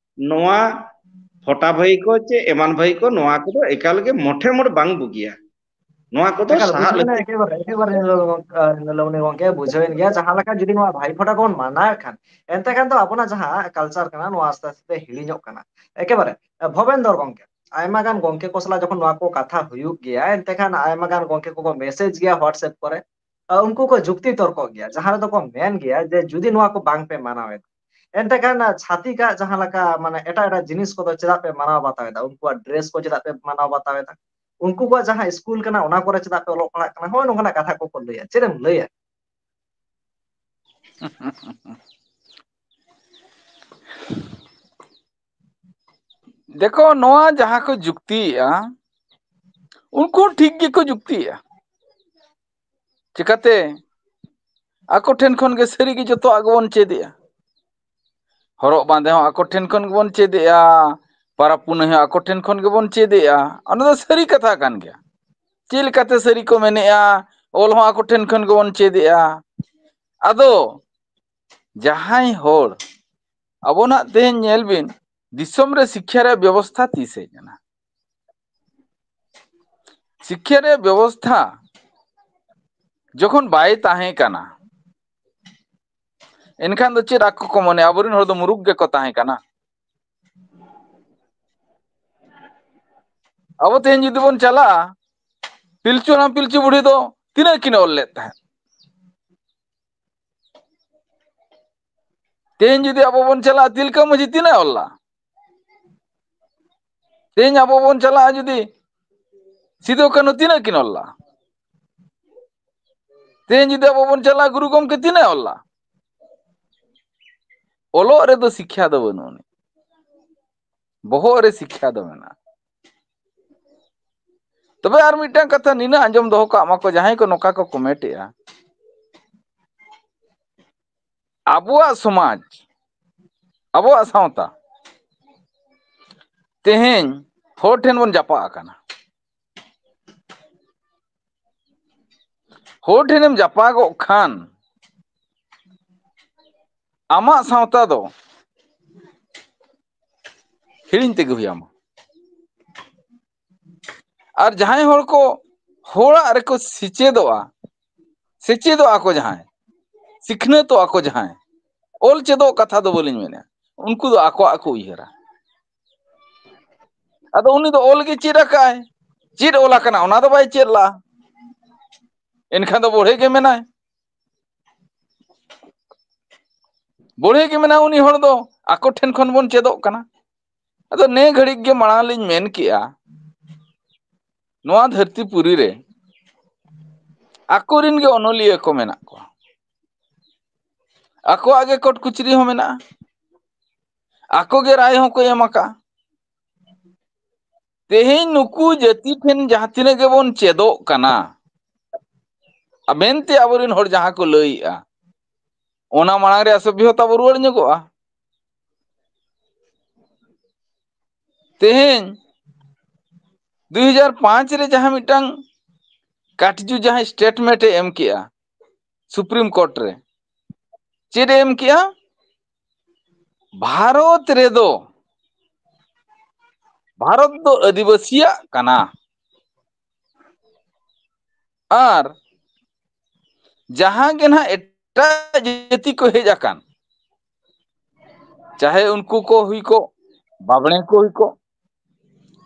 ᱱᱚᱣᱟ ᱯᱷᱚᱴᱟ ᱵᱷᱟᱹᱭ ᱠᱚ ᱪᱮ ᱮᱢᱟᱱ ᱵᱷᱟᱹᱭ ᱠᱚ, ᱱᱚᱣᱟ ᱠᱚᱫᱚ ᱮᱠᱟᱞ ᱜᱮ ᱢᱚᱴᱷᱮ ᱢᱚᱴ ᱵᱟᱝ ᱵᱩᱜᱤᱭᱟ᱾ ᱱᱚᱣᱟ ᱠᱚᱫᱚ ᱮᱠᱟᱞ ᱥᱟᱦᱟᱜ ᱵᱩᱡᱷᱟᱹᱣ ᱮᱱᱟ, ᱞᱟᱹᱠᱛᱤ᱾ ᱮᱠᱮᱵᱟᱨᱮ, ᱮᱠᱮᱵᱟᱨᱮ, ᱱᱤᱞᱚᱢᱚᱱᱤ ᱜᱚᱝᱠᱮ, ᱵᱩᱡᱷᱟᱹᱣᱮᱱ ᱜᱮᱭᱟ᱾ ᱡᱟᱦᱟᱸ ᱞᱮᱠᱟ ᱡᱩᱫᱤ ᱱᱚᱣᱟ ᱵᱷᱟᱭ ᱯᱷᱚᱴᱟ ᱠᱚᱵᱚᱱ ᱢᱟᱱᱟᱣᱮᱫ ᱠᱷᱟᱱ, ᱮᱱᱛᱮ ᱠᱷᱟᱱ ᱫᱚ ᱟᱵᱚᱱᱟᱜ ᱡᱟᱦᱟᱸ culture ᱠᱟᱱᱟ, ᱱᱚᱣᱟ ᱟᱥᱛᱮ ᱟᱥᱛᱮ ᱦᱤᱲᱤᱧᱚᱜ ᱠᱟᱱᱟ᱾ ᱮᱠᱮᱵᱟᱨᱮ, ᱵᱷᱚᱵᱮᱱᱫᱚᱨ ᱜᱚᱝᱠᱮ, ᱟᱭᱢᱟ ᱜᱟᱱ ᱜᱚᱝᱠᱮ ᱠᱚ ᱥᱟᱞᱟᱜ ᱡᱚᱠᱷᱚᱱ ᱱᱚᱣᱟ ᱠᱚ ᱠᱟᱛᱷᱟ ᱦᱩᱭᱩᱜ ᱜᱮᱭᱟ, ᱮᱱᱛᱮ ᱠᱷᱟᱱ ᱟᱭᱢᱟ ᱜᱟᱱ ᱜᱚᱝᱠᱮ ᱠᱚᱠᱚ ᱢᱮᱥᱮᱡᱽ ᱜᱮᱭᱟ WhatsApp ᱠᱚᱨᱮ, ᱟᱨ ᱩᱱᱠᱩ ᱠᱚ ᱡᱩᱠᱛᱤ ᱛᱚᱨᱠᱚᱜ ᱜᱮᱭᱟ, ᱡᱟᱦᱟᱸ ᱨᱮᱫᱚ ᱠᱚ ᱢᱮᱱ ᱜᱮᱭᱟ ᱡᱮ ᱡᱩᱫᱤ ᱱᱚᱣᱟ ᱠᱚ ᱵᱟᱝ ᱯᱮ ᱢᱟᱱᱟᱣᱮᱫ, ᱮᱱᱛᱮ ᱠᱷᱟᱱ ᱪᱷᱟᱹᱛᱤᱠᱟᱜ ᱡᱟᱦᱟᱸ ᱞᱮᱠᱟ ᱢᱟᱱᱮ ᱮᱴᱟᱜ ᱮᱴᱟᱜ ᱡᱤᱱᱤᱥ ᱠᱚᱫᱚ ᱪᱮᱫᱟᱜ ᱯᱮ ᱢᱟᱱᱟᱣ ᱵᱟᱛᱟᱣ ᱮᱫᱟ, ᱩᱱᱠᱩᱣᱟᱜ ᱰᱨᱮᱥ ᱠᱚ ᱪᱮᱫᱟᱜ ᱯᱮ ᱢᱟᱱᱟᱣ ᱵᱟᱛᱟᱣ ᱮᱫᱟ, ᱩᱱᱠᱩ ᱠᱚᱣᱟᱜ ᱡᱟᱦᱟᱸ ᱥᱠᱩᱞ ᱠᱟᱱᱟ ᱚᱱᱟ ᱠᱚᱨᱮ ᱪᱮᱫᱟᱜ ᱯᱮ ᱚᱞᱚᱜ ᱯᱟᱲᱦᱟᱜ ᱠᱟᱱᱟ, ᱦᱳᱭ ᱱᱚᱝᱠᱟᱱᱟᱜ ᱠᱟᱛᱷᱟ ᱠᱚᱠᱚ ᱞᱟᱹᱭᱟ᱾ ᱪᱮᱫ ᱮᱢ ᱞᱟᱹᱭᱟ? ᱫᱮᱠᱷᱚ, ᱱᱚᱣᱟ ᱡᱟᱦᱟᱸ ᱠᱚ ᱡᱩᱠᱛᱤᱭᱮᱫᱼᱟ, ᱩᱱᱠᱩ ᱦᱚᱸ ᱴᱷᱤᱠ ᱜᱮᱠᱚ ᱡᱩᱠᱛᱤᱭᱮᱫᱼᱟ᱾ ᱪᱤᱠᱟᱹᱛᱮ? ᱟᱠᱚ ᱴᱷᱮᱱ ᱠᱷᱚᱱ ᱜᱮ ᱥᱟᱹᱨᱤ ᱜᱮ ᱡᱚᱛᱚᱣᱟᱜ ᱜᱮᱵᱚᱱ ᱪᱮᱫ ᱮᱫᱼᱟ᱾ ᱦᱚᱨᱚᱜ ᱵᱟᱸᱫᱮ ᱦᱚᱸ ᱟᱠᱚ ᱴᱷᱮᱱ ᱠᱷᱚᱱ ᱜᱮᱵᱚᱱ ᱪᱮᱫ ᱮᱫᱼᱟ, ᱯᱟᱨᱟᱵᱽ ᱯᱩᱱᱟᱹᱭ ᱦᱚᱸ ᱟᱠᱚ ᱴᱷᱮᱱ ᱠᱷᱚᱱ ᱜᱮᱵᱚᱱ ᱪᱮᱫ ᱮᱫᱼᱟ᱾ ᱚᱱᱟ ᱫᱚ ᱥᱟᱹᱨᱤ ᱠᱟᱛᱷᱟ ᱠᱟᱱ ᱜᱮᱭᱟ᱾ ᱪᱮᱫ ᱞᱮᱠᱟᱛᱮ ᱥᱟᱹᱨᱤ ᱠᱚ ᱢᱮᱱᱮᱫᱼᱟ, ᱚᱞ ᱦᱚᱸ ᱟᱠᱚ ᱴᱷᱮᱱ ᱠᱷᱚᱱ ᱜᱮᱵᱚᱱ ᱪᱮᱫ ᱮᱫᱼᱟ᱾ ᱟᱫᱚ ᱡᱟᱦᱟᱸᱭ ᱦᱚᱲ, ᱟᱵᱚᱱᱟᱜ ᱛᱮᱦᱮᱧ ᱧᱮᱞ ᱵᱤᱱ, ᱫᱤᱥᱚᱢ ᱨᱮ ᱥᱤᱠᱠᱷᱟ ᱨᱮᱭᱟᱜ ᱵᱮᱵᱚᱥᱛᱷᱟ ᱛᱤᱥ ᱦᱮᱡ ᱮᱱᱟ? ᱥᱤᱠᱠᱷᱟ ᱨᱮᱭᱟᱜ ᱵᱮᱵᱚᱥᱛᱷᱟ ᱡᱚᱠᱷᱚᱱ ᱵᱟᱭ ᱛᱟᱦᱮᱸ ᱠᱟᱱᱟ, ᱮᱱᱠᱷᱟᱱ ᱫᱚ ᱪᱮᱫ ᱟᱠᱚ ᱠᱚ ᱢᱚᱱᱮᱭᱟ? ᱟᱵᱚᱨᱮᱱ ᱦᱚᱲ ᱫᱚ ᱢᱩᱨᱩᱠ ᱜᱮᱠᱚ ᱛᱟᱦᱮᱸ ᱠᱟᱱᱟ᱾ ᱟᱵᱚ ᱛᱮᱦᱮᱧ ᱡᱩᱫᱤ ᱵᱚᱱ ᱪᱟᱞᱟᱜᱼᱟ, ᱯᱤᱞᱪᱩ ᱦᱟᱲᱟᱢ ᱯᱤᱞᱪᱩ ᱵᱩᱲᱦᱤ ᱫᱚ ᱛᱤᱱᱟᱹᱜ ᱠᱤᱱ ᱚᱞ ᱞᱮᱫ ᱛᱟᱦᱮᱸᱫ? ᱛᱮᱦᱮᱧ ᱡᱩᱫᱤ ᱟᱵᱚ ᱵᱚᱱ ᱪᱟᱞᱟᱜᱼᱟ, ᱛᱤᱞᱠᱟᱹ ᱢᱟᱹᱡᱷᱤ ᱛᱤᱱᱟᱹᱜ ᱚᱞ ᱞᱟᱜᱼᱟ? ᱛᱮᱦᱮᱧ ᱟᱵᱚ ᱵᱚᱱ ᱪᱟᱞᱟᱜᱼᱟ ᱡᱩᱫᱤ, ᱥᱤᱫᱩ ᱠᱟᱹᱱᱦᱩ ᱛᱤᱱᱟᱹᱜ ᱠᱤᱱ ᱚᱞ ᱞᱟᱜᱼᱟ? ᱛᱮᱦᱮᱧ ᱡᱩᱫᱤ ᱟᱵᱚ ᱵᱚᱱ ᱪᱟᱞᱟᱜᱼᱟ, ᱜᱩᱨᱩ ᱜᱚᱢᱠᱮ ᱛᱤᱱᱟᱹᱜ ᱚᱞ ᱞᱟᱜᱼᱟ? ᱚᱞᱚᱜ ᱨᱮᱫᱚ ᱥᱤᱠᱠᱷᱟ ᱫᱚ ᱵᱟᱹᱱᱩᱜ ᱟᱹᱱᱤᱡ, ᱵᱚᱦᱚᱜ ᱨᱮ ᱥᱤᱠᱠᱷᱟ ᱫᱚ ᱢᱮᱱᱟᱜᱼᱟ᱾ ᱛᱚᱵᱮ ᱟᱨ ᱢᱤᱫᱴᱟᱝ ᱠᱟᱛᱷᱟ ᱱᱤᱱᱟᱹᱜ ᱟᱸᱡᱚᱢ ᱫᱚᱦᱚ ᱠᱟᱜ ᱢᱟᱠᱚ ᱡᱟᱦᱟᱸᱭ ᱠᱚ ᱱᱚᱝᱠᱟ ᱠᱚ ᱠᱚᱢᱮᱱᱴ ᱮᱜᱼᱟ, ᱟᱵᱚᱣᱟᱜ ᱥᱚᱢᱟᱡᱽ, ᱟᱵᱚᱣᱟᱜ ᱥᱟᱶᱛᱟ ᱛᱮᱦᱮᱧ ᱦᱚᱲ ᱴᱷᱮᱱ ᱵᱚᱱ ᱡᱟᱯᱟᱜ ᱟᱠᱟᱱᱟ᱾ ᱦᱚᱲ ᱴᱷᱮᱱᱮᱢ ᱡᱟᱯᱟᱜᱚᱜ ᱠᱷᱟᱱ ᱟᱢᱟᱜ ᱥᱟᱶᱛᱟ ᱫᱚ ᱦᱤᱲᱤᱧ ᱛᱮᱜᱮ ᱦᱩᱭ ᱟᱢᱟ᱾ ᱟᱨ ᱡᱟᱦᱟᱸᱭ ᱦᱚᱲ ᱠᱚ ᱦᱚᱲᱟᱜ ᱨᱮᱠᱚ ᱥᱮᱪᱮᱫᱚᱜᱼᱟ, ᱥᱮᱪᱮᱫᱚᱜᱼᱟ ᱠᱚ ᱡᱟᱦᱟᱸᱭ, ᱥᱤᱠᱷᱱᱟᱹᱛᱚᱜᱼᱟ ᱠᱚ ᱡᱟᱦᱟᱸᱭ, ᱚᱞ ᱪᱮᱫᱚᱜ ᱠᱟᱛᱷᱟ ᱫᱚ ᱵᱟᱹᱞᱤᱧ ᱢᱮᱱᱟ, ᱩᱱᱠᱩ ᱫᱚ ᱟᱠᱚᱣᱟᱜ ᱠᱚ ᱩᱭᱦᱟᱹᱨᱟ᱾ ᱟᱫᱚ ᱩᱱᱤ ᱫᱚ ᱚᱞ ᱜᱮ ᱪᱮᱫ ᱟᱠᱟᱫᱟᱭ, ᱪᱮᱫ ᱚᱞ ᱟᱠᱟᱱᱟ ᱚᱱᱟ ᱫᱚ ᱵᱟᱭ ᱪᱮᱫ ᱞᱟᱜᱼᱟ᱾ ᱮᱱᱠᱷᱟᱱ ᱫᱚ ᱵᱚᱲᱦᱮ ᱜᱮ ᱢᱮᱱᱟᱭ, ᱵᱚᱲᱦᱮ ᱜᱮ ᱢᱮᱱᱟᱭ ᱩᱱᱤ ᱦᱚᱲ ᱫᱚ᱾ ᱟᱠᱚ ᱴᱷᱮᱱ ᱠᱷᱚᱱ ᱵᱚᱱ ᱪᱮᱫᱚᱜ ᱠᱟᱱᱟ᱾ ᱟᱫᱚ ᱱᱮ ᱜᱷᱟᱹᱲᱤᱡ ᱜᱮ ᱢᱟᱲᱟᱝ ᱞᱤᱧ ᱢᱮᱱ ᱠᱮᱜᱼᱟ, ᱱᱚᱣᱟ ᱫᱷᱟᱹᱨᱛᱤ ᱯᱩᱨᱤ ᱨᱮ ᱟᱠᱚᱨᱤᱱ ᱜᱮ ᱚᱱᱚᱞᱤᱭᱟᱹ ᱠᱚ ᱢᱮᱱᱟᱜ ᱠᱚᱣᱟ, ᱟᱠᱚᱣᱟᱜ ᱜᱮ ᱠᱳᱴ ᱠᱩᱪᱨᱤ ᱦᱚᱸ ᱢᱮᱱᱟᱜᱼᱟ, ᱟᱠᱚ ᱜᱮ ᱨᱟᱭ ᱦᱚᱸᱠᱚ ᱮᱢ ᱟᱠᱟᱫᱼᱟ᱾ ᱛᱮᱦᱮᱧ ᱱᱩᱠᱩ ᱡᱟᱹᱛᱤ ᱴᱷᱮᱱ ᱡᱟᱦᱟᱸ ᱛᱤᱱᱟᱹᱜ ᱜᱮᱵᱚᱱ ᱪᱮᱫᱚᱜ ᱠᱟᱱᱟ, ᱢᱮᱱᱛᱮ ᱟᱵᱚᱨᱮᱱ ᱦᱚᱲ ᱡᱟᱦᱟᱸ ᱠᱚ ᱞᱟᱹᱭᱮᱜᱼᱟ, ᱚᱱᱟ ᱢᱟᱲᱟᱝ ᱨᱮᱭᱟᱜ ᱥᱚᱵᱷᱤᱭᱚᱛᱟ ᱵᱚ ᱨᱩᱣᱟᱹᱲ ᱧᱚᱜᱚᱜᱼᱟ᱾ ᱛᱮᱦᱮᱧ ᱫᱩ ᱦᱟᱡᱟᱨ ᱯᱟᱸᱪ ᱨᱮ ᱡᱟᱦᱟᱸ ᱢᱤᱫᱴᱟᱝ ᱠᱟᱴᱡᱩ ᱡᱟᱦᱟᱸ ᱥᱴᱮᱴᱢᱮᱱᱴ ᱮ ᱮᱢ ᱠᱮᱜᱼᱟ ᱥᱩᱯᱨᱤᱢ ᱠᱳᱨᱴ ᱨᱮ, ᱪᱮᱫ ᱮ ᱮᱢ ᱠᱮᱜᱼᱟ? ᱵᱷᱟᱨᱚᱛ ᱨᱮᱫᱚ, ᱵᱷᱟᱨᱚᱛ ᱫᱚ ᱟᱹᱫᱤᱵᱟᱹᱥᱤᱭᱟᱜ ᱠᱟᱱᱟ᱾ ᱟᱨ ᱡᱟᱦᱟᱸ ᱜᱮ ᱱᱟᱦᱟᱜ ᱮᱴᱟᱜ ᱡᱟᱹᱛᱤ ᱠᱚ ᱦᱮᱡ ᱟᱠᱟᱱ, ᱪᱟᱦᱮ ᱩᱱᱠᱩ ᱠᱚ ᱦᱩᱭ ᱠᱚᱜ, ᱵᱟᱵᱽᱲᱮ ᱠᱚ ᱦᱩᱭ ᱠᱚᱜ,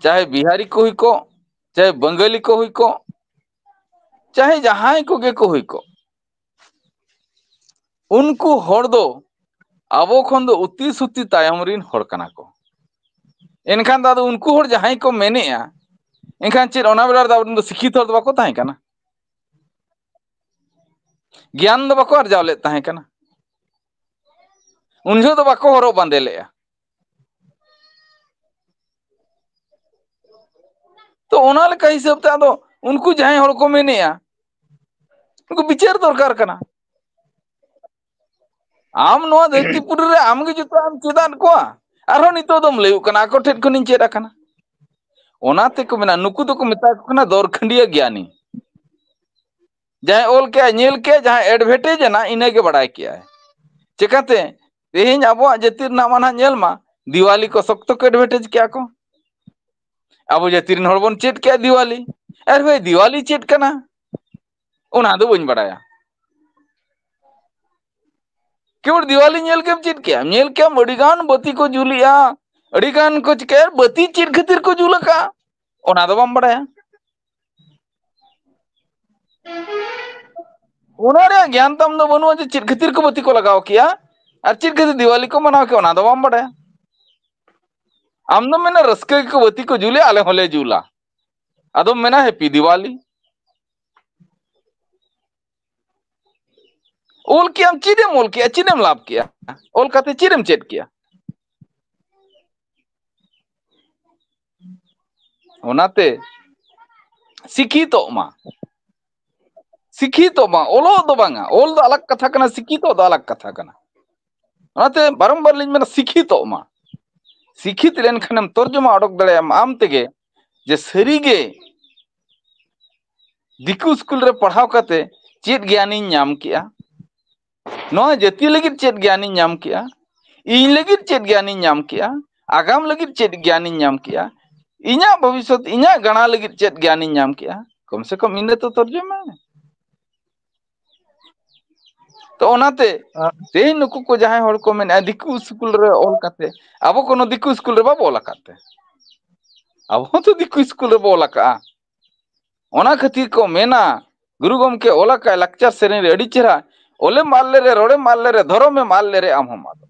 ᱪᱟᱦᱮ ᱵᱤᱦᱟᱨᱤ ᱠᱚ ᱦᱩᱭ ᱠᱚᱜ, ᱪᱟᱦᱮ ᱵᱟᱝᱜᱟᱞᱤ ᱠᱚ ᱦᱩᱭ ᱠᱚᱜ, ᱪᱟᱦᱮ ᱡᱟᱦᱟᱸᱭ ᱠᱚᱜᱮ ᱠᱚ ᱦᱩᱭ ᱠᱚᱜ, ᱩᱱᱠᱩ ᱦᱚᱲ ᱫᱚ ᱟᱵᱚ ᱠᱷᱚᱱ ᱫᱚ ᱩᱛᱤ ᱥᱩᱛᱤ ᱛᱟᱭᱚᱢ ᱨᱤᱱ ᱦᱚᱲ ᱠᱟᱱᱟ ᱠᱚ᱾ ᱮᱱᱠᱷᱟᱱ ᱫᱚ ᱟᱫᱚ ᱩᱱᱠᱩ ᱦᱚᱲ ᱡᱟᱦᱟᱸᱭ ᱠᱚ ᱢᱮᱱᱮᱜᱼᱟ, ᱮᱱᱠᱷᱟᱱ ᱪᱮᱫ ᱚᱱᱟ ᱵᱮᱲᱟ ᱨᱮᱫᱚ ᱟᱵᱚᱨᱮᱱ ᱫᱚ ᱥᱤᱠᱠᱷᱤᱛ ᱦᱚᱲ ᱫᱚ ᱵᱟᱠᱚ ᱛᱟᱦᱮᱸ ᱠᱟᱱᱟ? ᱜᱮᱭᱟᱱ ᱫᱚ ᱵᱟᱠᱚ ᱟᱨᱡᱟᱣ ᱞᱮᱫ ᱛᱟᱦᱮᱸ ᱠᱟᱱᱟ? ᱩᱱ ᱡᱚᱦᱚᱜ ᱫᱚ ᱵᱟᱠᱚ ᱦᱚᱨᱚᱜ ᱵᱟᱸᱫᱮ ᱞᱮᱫᱼᱟ᱾ ᱛᱚ ᱚᱱᱟ ᱞᱮᱠᱟ ᱦᱤᱥᱟᱹᱵ ᱛᱮ ᱟᱫᱚ ᱩᱱᱠᱩ ᱡᱟᱦᱟᱸᱭ ᱦᱚᱲ ᱠᱚ ᱢᱮᱱᱮᱜᱼᱟ, ᱩᱱᱠᱩ ᱵᱤᱪᱟᱹᱨ ᱫᱚᱨᱠᱟᱨ ᱠᱟᱱᱟ᱾ ᱟᱢ ᱱᱚᱣᱟ ᱫᱷᱟᱹᱨᱛᱤ ᱯᱩᱨᱤ ᱨᱮ ᱟᱢ ᱜᱮ ᱡᱚᱛᱚ ᱮᱢ ᱪᱮᱫ ᱟᱫ ᱠᱚᱣᱟ, ᱟᱨᱦᱚᱸ ᱱᱤᱛᱚᱜ ᱫᱚᱢ ᱞᱟᱹᱭᱚᱜ ᱠᱟᱱᱟ ᱟᱠᱚ ᱴᱷᱮᱱ ᱠᱷᱚᱱᱤᱧ ᱪᱮᱫ ᱟᱠᱟᱱᱟ᱾ ᱚᱱᱟ ᱛᱮᱠᱚ ᱢᱮᱱᱟ, ᱱᱩᱠᱩ ᱫᱚᱠᱚ ᱢᱮᱛᱟ ᱠᱚ ᱠᱟᱱᱟ ᱫᱚᱨᱠᱷᱟᱹᱰᱤᱭᱟᱹ ᱜᱮᱭᱟᱱᱤ᱾ ᱡᱟᱦᱟᱸᱭ ᱚᱞ ᱠᱮᱜᱼᱟᱭ, ᱧᱮᱞ ᱠᱮᱜᱼᱟᱭ, ᱡᱟᱦᱟᱸᱭ advantage ᱮᱱᱟ ᱤᱱᱟᱹᱜᱮ ᱵᱟᱲᱟᱭ ᱠᱮᱜᱼᱟᱭ᱾ ᱪᱮᱠᱟᱛᱮ? ᱛᱮᱦᱮᱧ ᱟᱵᱚᱣᱟᱜ ᱡᱟᱹᱛᱤ ᱨᱮᱱᱟᱜ ᱢᱟ ᱱᱟᱦᱟᱜ ᱧᱮᱞ ᱢᱟ, ᱫᱤᱣᱟᱞᱤ ᱠᱚ ᱥᱚᱠᱛᱚ ᱠᱚ advantage ᱠᱮᱜᱼᱟ ᱠᱚ᱾ ᱟᱵᱚ ᱡᱟᱹᱛᱤ ᱨᱮᱱ ᱦᱚᱲ ᱵᱚᱱ ᱪᱮᱫ ᱠᱮᱜᱼᱟ ᱫᱤᱣᱟᱞᱤ᱾ ᱟᱨ ᱵᱷᱟᱹᱭ, ᱫᱤᱣᱟᱞᱤ ᱪᱮᱫ ᱠᱟᱱᱟ? ᱚᱱᱟ ᱫᱚ ᱵᱟᱹᱧ ᱵᱟᱲᱟᱭᱟ᱾ ᱠᱮᱵᱚᱞ ᱫᱤᱣᱟᱞᱤ ᱧᱮᱞ ᱜᱮᱢ ᱪᱮᱫ ᱠᱮᱜᱼᱟ, ᱧᱮᱞ ᱠᱮᱜᱼᱟᱢ ᱟᱹᱰᱤ ᱜᱟᱱ ᱵᱟᱹᱛᱤ ᱠᱚ ᱡᱩᱞᱮᱜᱼᱟ, ᱟᱹᱰᱤ ᱜᱟᱱ ᱠᱚ ᱪᱤᱠᱟᱹᱭᱟ, ᱵᱟᱹᱛᱤ ᱪᱮᱫ ᱠᱷᱟᱹᱛᱤᱨ ᱠᱚ ᱡᱩᱞ ᱟᱠᱟᱫᱼᱟ, ᱚᱱᱟ ᱫᱚ ᱵᱟᱢ ᱵᱟᱲᱟᱭᱟ᱾ ᱚᱱᱟ ᱨᱮᱭᱟᱜ ᱜᱮᱭᱟᱱ ᱛᱟᱢ ᱫᱚ ᱵᱟᱹᱱᱩᱜᱼᱟ ᱡᱮ ᱪᱮᱫ ᱠᱷᱟᱹᱛᱤᱨ ᱠᱚ ᱵᱟᱹᱛᱤ ᱠᱚ ᱞᱟᱜᱟᱣ ᱠᱮᱜᱼᱟ ᱟᱨ ᱪᱮᱫ ᱠᱷᱟᱹᱛᱤᱨ ᱫᱤᱣᱟᱞᱤ ᱠᱚ ᱢᱟᱱᱟᱣ ᱠᱮᱜᱼᱟ, ᱚᱱᱟ ᱫᱚ ᱵᱟᱢ ᱵᱟᱲᱟᱭᱟ᱾ ᱟᱢ ᱫᱚᱢ ᱢᱮᱱᱟ, "ᱨᱟᱹᱥᱠᱟᱹ ᱜᱮᱠᱚ ᱵᱟᱹᱛᱤ ᱠᱚ ᱡᱩᱞᱮᱜᱼᱟ, ᱟᱞᱮ ᱦᱚᱸᱞᱮ ᱡᱩᱞᱟ", ᱟᱫᱚᱢ ᱢᱮᱱᱟ, "ᱦᱮᱯᱤ ᱫᱤᱣᱟᱞᱤ"᱾ ᱚᱞ ᱠᱮᱜᱼᱟᱢ, ᱪᱮᱫ ᱮᱢ ᱚᱞ ᱠᱮᱜᱼᱟ? ᱪᱮᱫ ᱮᱢ ᱞᱟᱵᱷ ᱠᱮᱜᱼᱟ? ᱚᱞ ᱠᱟᱛᱮ ᱪᱮᱫ ᱮᱢ ᱪᱮᱫ ᱠᱮᱜᱼᱟ? ᱚᱱᱟᱛᱮ ᱥᱤᱠᱠᱷᱤᱛᱚᱜ ᱢᱟ, ᱥᱤᱠᱠᱷᱤᱛᱚᱜ ᱢᱟ, ᱚᱞᱚᱜ ᱫᱚ ᱵᱟᱝᱟ, ᱚᱞ ᱫᱚ ᱟᱞᱟᱜᱽ ᱠᱟᱛᱷᱟ ᱠᱟᱱᱟ, ᱥᱤᱠᱠᱷᱤᱛᱚᱜ ᱫᱚ ᱟᱞᱟᱜᱽ ᱠᱟᱛᱷᱟ ᱠᱟᱱᱟ᱾ ᱚᱱᱟᱛᱮ ᱵᱟᱨᱚᱢᱵᱟᱨ ᱞᱤᱧ ᱢᱮᱱᱟ, ᱥᱤᱠᱠᱷᱤᱛᱚᱜ ᱢᱟ᱾ ᱥᱤᱠᱠᱷᱤᱛ ᱞᱮᱱᱠᱷᱟᱱᱮᱢ ᱛᱚᱨᱡᱚᱢᱟ ᱚᱰᱚᱠ ᱫᱟᱲᱮᱭᱟᱜᱼᱟᱢ ᱟᱢ ᱛᱮᱜᱮ, ᱡᱮ ᱥᱟᱹᱨᱤᱜᱮ ᱫᱤᱠᱩ ᱥᱠᱩᱞ ᱨᱮ ᱯᱟᱲᱦᱟᱣ ᱠᱟᱛᱮ ᱪᱮᱫ ᱜᱮᱭᱟᱱᱤᱧ ᱧᱟᱢ ᱠᱮᱜᱼᱟ, ᱱᱚᱣᱟ ᱡᱟᱹᱛᱤ ᱞᱟᱹᱜᱤᱫ ᱪᱮᱫ ᱜᱮᱭᱟᱱᱤᱧ ᱧᱟᱢ ᱠᱮᱜᱼᱟ, ᱤᱧ ᱞᱟᱹᱜᱤᱫ ᱪᱮᱫ ᱜᱮᱭᱟᱱᱤᱧ ᱧᱟᱢ ᱠᱮᱜᱼᱟ, ᱟᱜᱟᱢ ᱞᱟᱹᱜᱤᱫ ᱪᱮᱫ ᱜᱮᱭᱟᱱᱤᱧ ᱧᱟᱢ ᱠᱮᱜᱼᱟ, ᱤᱧᱟᱹᱜ ᱵᱷᱚᱵᱤᱥᱥᱚᱛ, ᱤᱧᱟᱹᱜ ᱜᱟᱬᱟ ᱞᱟᱹᱜᱤᱫ ᱪᱮᱫ ᱜᱮᱭᱟᱱᱤᱧ ᱧᱟᱢ ᱠᱮᱜᱼᱟ, ᱠᱚᱢ ᱥᱮ ᱠᱚᱢ ᱤᱱᱟᱹ ᱛᱚ ᱛᱚᱨᱡᱚᱢᱟᱭ ᱢᱮ᱾ ᱛᱚ ᱚᱱᱟᱛᱮ ᱟᱨ ᱛᱮᱦᱮᱧ ᱱᱩᱠᱩ ᱠᱚ ᱡᱟᱦᱟᱸᱭ ᱦᱚᱲ ᱠᱚ ᱢᱮᱱᱮᱫᱼᱟ ᱫᱤᱠᱩ ᱥᱠᱩᱞ ᱨᱮ ᱚᱞ ᱠᱟᱛᱮ, ᱟᱵᱚ ᱠᱳᱱᱳ ᱫᱤᱠᱩ ᱥᱠᱩᱞ ᱨᱮ ᱵᱟᱵᱚ ᱚᱞ ᱟᱠᱟᱫ ᱛᱮ, ᱟᱵᱚ ᱦᱚᱸ ᱛᱚ ᱫᱤᱠᱩ ᱥᱠᱩᱞ ᱨᱮᱵᱚ ᱚᱞ ᱟᱠᱟᱫᱼᱟ᱾ ᱚᱱᱟ ᱠᱷᱟᱹᱛᱤᱨ ᱠᱚ ᱢᱮᱱᱟ, ᱜᱩᱨᱩ ᱜᱚᱢᱠᱮ ᱚᱞ ᱟᱠᱟᱫ ᱞᱟᱠᱪᱟᱨ ᱥᱮᱨᱮᱧ ᱨᱮ ᱟᱹᱰᱤ ᱪᱮᱦᱨᱟ, "ᱚᱞᱮᱢ ᱟᱫ ᱞᱮᱨᱮ, ᱨᱚᱲᱮᱢ ᱟᱫ ᱞᱮᱨᱮ, ᱫᱷᱚᱨᱚᱢᱮᱢ ᱟᱫ ᱞᱮᱨᱮ, ᱟᱢ ᱦᱚᱸᱢ ᱟᱫᱚᱜ᱾"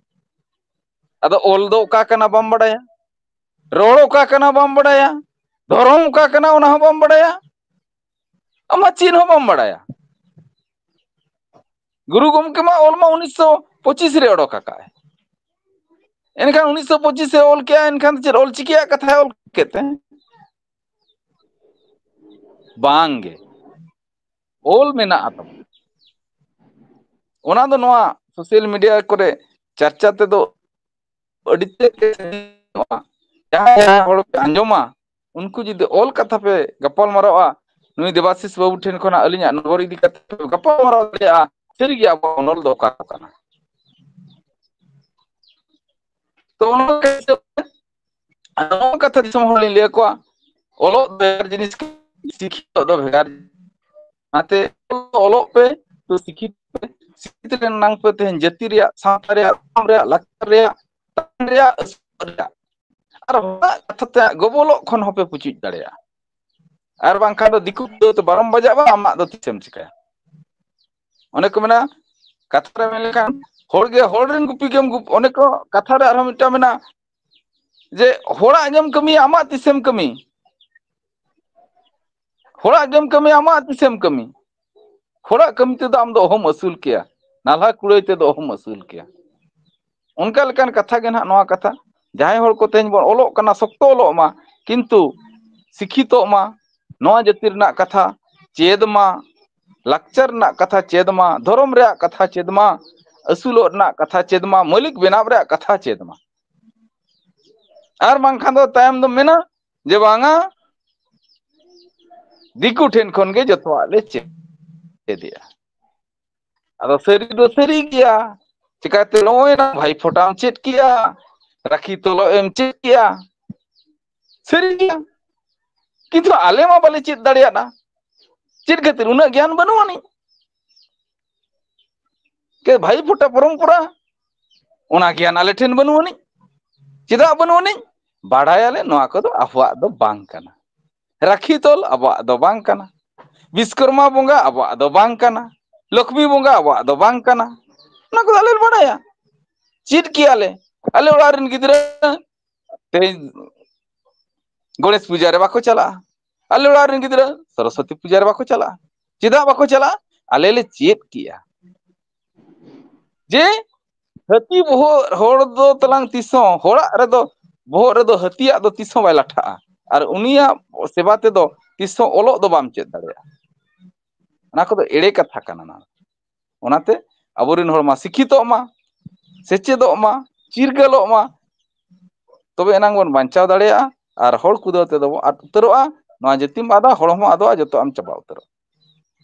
ᱟᱫᱚ ᱚᱞ ᱫᱚ ᱚᱠᱟ ᱠᱟᱱᱟ ᱵᱟᱢ ᱵᱟᱲᱟᱭᱟ, ᱨᱚᱲ ᱚᱠᱟ ᱠᱟᱱᱟ ᱵᱟᱢ ᱵᱟᱲᱟᱭᱟ, ᱫᱷᱚᱨᱚᱢ ᱚᱠᱟ ᱠᱟᱱᱟ ᱚᱱᱟ ᱦᱚᱸ ᱵᱟᱢ ᱵᱟᱲᱟᱭᱟ, ᱟᱢ ᱢᱟ ᱪᱮᱫ ᱦᱚᱸ ᱵᱟᱢ ᱵᱟᱲᱟᱭᱟ᱾ ᱜᱩᱨᱩ ᱜᱚᱢᱠᱮ ᱢᱟ ᱚᱞ ᱢᱟ ᱩᱱᱤᱥᱥᱚ ᱯᱚᱸᱪᱤᱥ ᱨᱮ ᱚᱰᱚᱠ ᱟᱠᱟᱫ᱾ ᱮᱱᱠᱷᱟᱱ ᱩᱱᱤᱥᱥᱚ ᱯᱚᱸᱪᱤᱥ ᱮ ᱚᱞ ᱠᱮᱜᱼᱟ, ᱮᱱᱠᱷᱟᱱ ᱪᱮᱫ ᱚᱞ ᱪᱤᱠᱤᱭᱟᱜ ᱠᱟᱛᱷᱟᱭ ᱚᱞ ᱠᱮᱫ ᱛᱮ? ᱵᱟᱝ ᱜᱮ᱾ ᱚᱞ ᱢᱮᱱᱟᱜᱼᱟ ᱛᱟᱵᱚᱱ᱾ ᱚᱱᱟ ᱫᱚ ᱱᱚᱣᱟ ᱥᱳᱥᱟᱞ ᱢᱤᱰᱤᱭᱟ ᱠᱚᱨᱮ ᱪᱟᱨᱪᱟ ᱛᱮᱫᱚ ᱟᱹᱰᱤ ᱛᱮᱫ ᱜᱮ ᱥᱟᱺᱜᱤᱧᱚᱜᱼᱟ᱾ ᱡᱟᱦᱟᱸᱭ ᱡᱟᱦᱟᱸᱭ ᱦᱚᱲ ᱯᱮ ᱟᱸᱡᱚᱢᱟ, ᱩᱱᱠᱩ ᱡᱩᱫᱤ ᱚᱞ ᱠᱟᱛᱷᱟ ᱯᱮ ᱜᱟᱯᱟᱞ ᱢᱟᱨᱟᱣᱟ, ᱱᱩᱭ ᱫᱮᱵᱟᱥᱤᱥ ᱵᱟᱹᱵᱩ ᱴᱷᱮᱱ ᱠᱷᱚᱱᱟᱜ ᱟᱹᱞᱤᱧᱟᱜ ᱱᱚᱜᱚᱨ ᱤᱫᱤ ᱠᱟᱛᱮ ᱯᱮ ᱜᱟᱯᱟᱞ ᱢᱟᱨᱟᱣ ᱫᱟᱲᱮᱭᱟᱜᱼᱟ, ᱥᱟᱹᱨᱤᱜᱮ ᱟᱵᱚᱣᱟᱜ ᱚᱱᱚᱞ ᱫᱚ ᱚᱠᱟ ᱠᱚ ᱠᱟᱱᱟ᱾ ᱛᱚ ᱚᱱᱟ ᱦᱤᱥᱟᱹᱵ ᱛᱮ ᱟᱨ ᱱᱚᱣᱟ ᱠᱟᱛᱷᱟ ᱫᱤᱥᱚᱢ ᱦᱚᱲ ᱞᱤᱧ ᱞᱟᱹᱭ ᱟᱠᱚᱣᱟ, ᱚᱞᱚᱜ ᱫᱚ ᱵᱷᱮᱜᱟᱨ ᱡᱤᱱᱤᱥ, ᱥᱤᱠᱷᱤᱛᱚ ᱫᱚ ᱵᱷᱮᱜᱟᱨ᱾ ᱚᱱᱟᱛᱮ ᱚᱞᱚᱜ ᱯᱮ, ᱛᱚ ᱥᱤᱠᱷᱤᱛ ᱯᱮ, ᱥᱤᱠᱷᱤᱛ ᱞᱮᱱᱟᱝ ᱯᱮ ᱛᱮᱦᱮᱧ ᱡᱟᱹᱛᱤ ᱨᱮᱭᱟᱜ, ᱥᱟᱶᱛᱟ ᱨᱮᱭᱟᱜ, ᱫᱷᱚᱨᱚᱢ ᱨᱮᱭᱟᱜ, ᱞᱟᱠᱪᱟᱨ ᱨᱮᱭᱟᱜ, ᱛᱟᱭᱚᱢ ᱨᱮᱭᱟᱜ, ᱟᱹᱥᱩᱞ ᱨᱮᱭᱟᱜ ᱟᱨ ᱦᱚᱲᱟᱜ ᱠᱟᱛᱷᱟ ᱛᱮ ᱜᱚᱵᱚᱞᱚᱜ ᱠᱷᱚᱱ ᱦᱚᱸᱯᱮ ᱯᱩᱪᱩᱡ ᱫᱟᱲᱮᱭᱟᱜᱼᱟ᱾ ᱟᱨ ᱵᱟᱝᱠᱷᱟᱱ ᱫᱚ ᱫᱤᱠᱩ ᱫᱚ ᱵᱟᱨᱚᱢ ᱵᱟᱡᱟᱜᱼᱟ, ᱟᱢᱟᱜ ᱫᱚ ᱛᱤᱥᱮᱢ ᱪᱤᱠᱟᱹᱭᱟ? ᱚᱱᱮ ᱠᱚ ᱢᱮᱱᱟ, ᱠᱟᱛᱷᱟ ᱨᱮ ᱢᱮᱱ ᱞᱮᱠᱷᱟᱱ, ᱦᱚᱲ ᱜᱮ ᱦᱚᱲ ᱨᱮᱱ ᱜᱩᱯᱤ ᱜᱮᱢ ᱜᱩᱯ-, ᱚᱱᱮ ᱠᱚ ᱠᱟᱛᱷᱟ ᱨᱮ ᱟᱨᱦᱚᱸ ᱢᱤᱫᱴᱟᱝ ᱢᱮᱱᱟᱜᱼᱟ ᱡᱮ, ᱦᱚᱲᱟᱜ ᱜᱮᱢ ᱠᱟᱹᱢᱤᱭᱟ, ᱟᱢᱟᱜ ᱛᱤᱥᱮᱢ ᱠᱟᱹᱢᱤ? ᱦᱚᱲᱟᱜ ᱜᱮᱢ ᱠᱟᱹᱢᱤᱭᱟ, ᱟᱢᱟᱜ ᱛᱤᱥᱮᱢ ᱠᱟᱹᱢᱤ? ᱦᱚᱲᱟᱜ ᱠᱟᱹᱢᱤ ᱛᱮᱫᱚ ᱟᱢ ᱫᱚ ᱚᱦᱚᱢ ᱟᱹᱥᱩᱞ ᱠᱮᱭᱟ, ᱱᱟᱞᱦᱟ ᱠᱩᱲᱟᱹᱭ ᱛᱮᱫᱚ ᱚᱦᱚᱢ ᱟᱹᱥᱩᱞ ᱠᱮᱭᱟ᱾ ᱚᱱᱠᱟ ᱞᱮᱠᱟᱱ ᱠᱟᱛᱷᱟ ᱜᱮ ᱱᱟᱦᱟᱜ ᱱᱚᱣᱟ ᱠᱟᱛᱷᱟ᱾ ᱡᱟᱦᱟᱸᱭ ᱦᱚᱲ ᱠᱚ ᱛᱮᱦᱮᱧ ᱵᱚᱱ ᱚᱞᱚᱜ ᱠᱟᱱᱟ, ᱥᱚᱠᱛᱚ ᱚᱞᱚᱜ ᱢᱟ, ᱠᱤᱱᱛᱩ ᱥᱤᱠᱠᱷᱤᱛᱚᱜ ᱢᱟ, ᱱᱚᱣᱟ ᱡᱟᱹᱛᱤ ᱨᱮᱱᱟᱜ ᱠᱟᱛᱷᱟ ᱪᱮᱫ ᱢᱟ, ᱞᱟᱠᱪᱟᱨ ᱨᱮᱱᱟᱜ ᱠᱟᱛᱷᱟ ᱪᱮᱫ ᱢᱟ, ᱫᱷᱚᱨᱚᱢ ᱨᱮᱭᱟᱜ ᱠᱟᱛᱷᱟ ᱪᱮᱫ ᱢᱟ, ᱟᱹᱥᱩᱞᱚᱜ ᱨᱮᱱᱟᱜ ᱠᱟᱛᱷᱟ ᱪᱮᱫ ᱢᱟ, ᱢᱟᱹᱞᱤᱠ ᱵᱮᱱᱟᱣ ᱨᱮᱭᱟᱜ ᱠᱟᱛᱷᱟ ᱪᱮᱫ ᱢᱟ᱾ ᱟᱨ ᱵᱟᱝᱠᱷᱟᱱ ᱫᱚ ᱛᱟᱭᱚᱢ ᱫᱚ ᱢᱮᱱᱟ ᱡᱮ ᱵᱟᱝᱟ, ᱫᱤᱠᱩ ᱴᱷᱮᱱ ᱠᱷᱚᱱ ᱜᱮ ᱡᱚᱛᱚᱣᱟᱜ ᱞᱮ ᱪᱮᱫ ᱮᱫᱮᱜᱼᱟ᱾ ᱟᱫᱚ ᱥᱟᱹᱨᱤ ᱫᱚ ᱥᱟᱹᱨᱤ ᱜᱮᱭᱟ, ᱪᱤᱠᱟᱹᱛᱮ ᱱᱚᱜᱼᱚᱭ ᱱᱟ ᱵᱷᱟᱭ ᱯᱷᱳᱴᱟᱢ ᱪᱮᱫ ᱠᱮᱜᱼᱟ, ᱨᱟᱠᱷᱤ ᱛᱚᱞᱚᱜ ᱮᱢ ᱪᱮᱫ ᱠᱮᱜᱼᱟ, ᱥᱟᱹᱨᱤ ᱜᱮᱭᱟ, ᱠᱤᱱᱛᱩ ᱟᱞᱮ ᱢᱟ ᱵᱟᱞᱮ ᱪᱮᱫ ᱫᱟᱲᱮᱭᱟᱜᱼᱟ᱾ ᱪᱮᱫ ᱠᱷᱟᱹᱛᱤᱨ? ᱩᱱᱟᱹᱜ ᱜᱮᱭᱟᱱ ᱵᱟᱹᱱᱩᱜ ᱟᱹᱱᱤᱡ᱾ ᱠᱮ ᱵᱷᱟᱭ ᱯᱷᱳᱴᱟ ᱯᱚᱨᱚᱢᱯᱚᱨᱟ, ᱚᱱᱟ ᱜᱮᱭᱟᱱ ᱟᱞᱮ ᱴᱷᱮᱱ ᱵᱟᱹᱱᱩᱜ ᱟᱹᱱᱤᱡ᱾ ᱪᱮᱫᱟᱜ ᱵᱟᱹᱱᱩᱜ ᱟᱹᱱᱤᱡ? ᱵᱟᱲᱟᱭᱟᱞᱮ ᱱᱚᱣᱟ ᱠᱚᱫᱚ ᱟᱵᱚᱣᱟᱜ ᱫᱚ ᱵᱟᱝ ᱠᱟᱱᱟ᱾ ᱨᱟᱠᱷᱤ ᱛᱚᱞ ᱟᱵᱚᱣᱟᱜ ᱫᱚ ᱵᱟᱝ ᱠᱟᱱᱟ᱾ ᱵᱤᱥᱠᱚᱨᱢᱟ ᱵᱚᱸᱜᱟ ᱟᱵᱚᱣᱟᱜ ᱫᱚ ᱵᱟᱝ ᱠᱟᱱᱟ᱾ ᱞᱚᱠᱷᱢᱤ ᱵᱚᱸᱜᱟ ᱟᱵᱚᱣᱟᱜ ᱫᱚ ᱵᱟᱝ ᱠᱟᱱᱟ᱾ ᱚᱱᱟ ᱠᱚᱫᱚ ᱟᱞᱮ ᱞᱮ ᱵᱟᱲᱟᱭᱟ᱾ ᱪᱮᱫ ᱠᱮᱭᱟᱞᱮ᱾ ᱟᱞᱮ ᱚᱲᱟᱜ ᱨᱮᱱ ᱜᱤᱫᱽᱨᱟᱹ ᱛᱮᱦᱮᱧ ᱜᱚᱬᱮᱥ ᱯᱩᱡᱟ ᱨᱮ ᱵᱟᱠᱚ ᱪᱟᱞᱟᱜᱼᱟ᱾ ᱟᱞᱮ ᱚᱲᱟᱜ ᱨᱮᱱ ᱜᱤᱫᱽᱨᱟᱹ ᱥᱚᱨᱚᱥᱚᱛᱤ ᱯᱩᱡᱟ ᱨᱮ ᱵᱟᱠᱚ ᱪᱟᱞᱟᱜᱼᱟ᱾ ᱪᱮᱫᱟᱜ ᱵᱟᱠᱚ ᱪᱟᱞᱟᱜᱼᱟ? ᱟᱞᱮ ᱞᱮ ᱪᱮᱫ ᱠᱮᱜᱼᱟ᱾ ᱡᱮ ᱦᱟᱹᱛᱤ ᱵᱚᱦᱚᱜ ᱦᱚᱲ ᱫᱚ ᱛᱟᱞᱟᱝ ᱛᱤᱥ ᱦᱚᱸ, ᱦᱚᱲᱟᱜ ᱨᱮᱫᱚ, ᱵᱚᱦᱚᱜ ᱨᱮᱫᱚ ᱦᱟᱹᱛᱤᱭᱟᱜ ᱫᱚ ᱛᱤᱥ ᱦᱚᱸ ᱵᱟᱭ ᱞᱟᱴᱷᱟᱜᱼᱟ᱾ ᱟᱨ ᱩᱱᱤᱭᱟᱜ ᱥᱮᱵᱟ ᱛᱮᱫᱚ ᱛᱤᱥ ᱦᱚᱸ ᱚᱞᱚᱜ ᱫᱚ ᱵᱟᱢ ᱪᱮᱫ ᱫᱟᱲᱮᱭᱟᱜᱼᱟ᱾ ᱚᱱᱟ ᱠᱚᱫᱚ ᱮᱲᱮ ᱠᱟᱛᱷᱟ ᱠᱟᱱᱟ᱾ ᱚᱱᱟ, ᱚᱱᱟᱛᱮ ᱟᱵᱚᱨᱮᱱ ᱦᱚᱲ ᱢᱟ ᱥᱤᱠᱠᱷᱤᱛᱚᱜ ᱢᱟ, ᱥᱮᱪᱮᱫᱚᱜ ᱢᱟ, ᱪᱤᱨᱜᱟᱹᱞᱚᱜ ᱢᱟ, ᱛᱚᱵᱮ ᱮᱱᱟᱝ ᱵᱚᱱ ᱵᱟᱧᱪᱟᱣ ᱫᱟᱲᱮᱭᱟᱜᱼᱟ᱾ ᱟᱨ ᱦᱚᱲ ᱠᱩᱫᱟᱹᱣ ᱛᱮᱫᱚ ᱵᱚᱱ ᱟᱫ ᱩᱛᱟᱹᱨᱚᱜᱼᱟ᱾ ᱱᱚᱣᱟ ᱡᱟᱹᱛᱤᱢ ᱟᱫᱟ, ᱦᱚᱲ ᱦᱚᱸ ᱟᱫᱚᱜᱼᱟ, ᱡᱚᱛᱚᱣᱟᱜ ᱮᱢ ᱪᱟᱵᱟ ᱩᱛᱟᱹᱨᱚᱜᱼᱟ᱾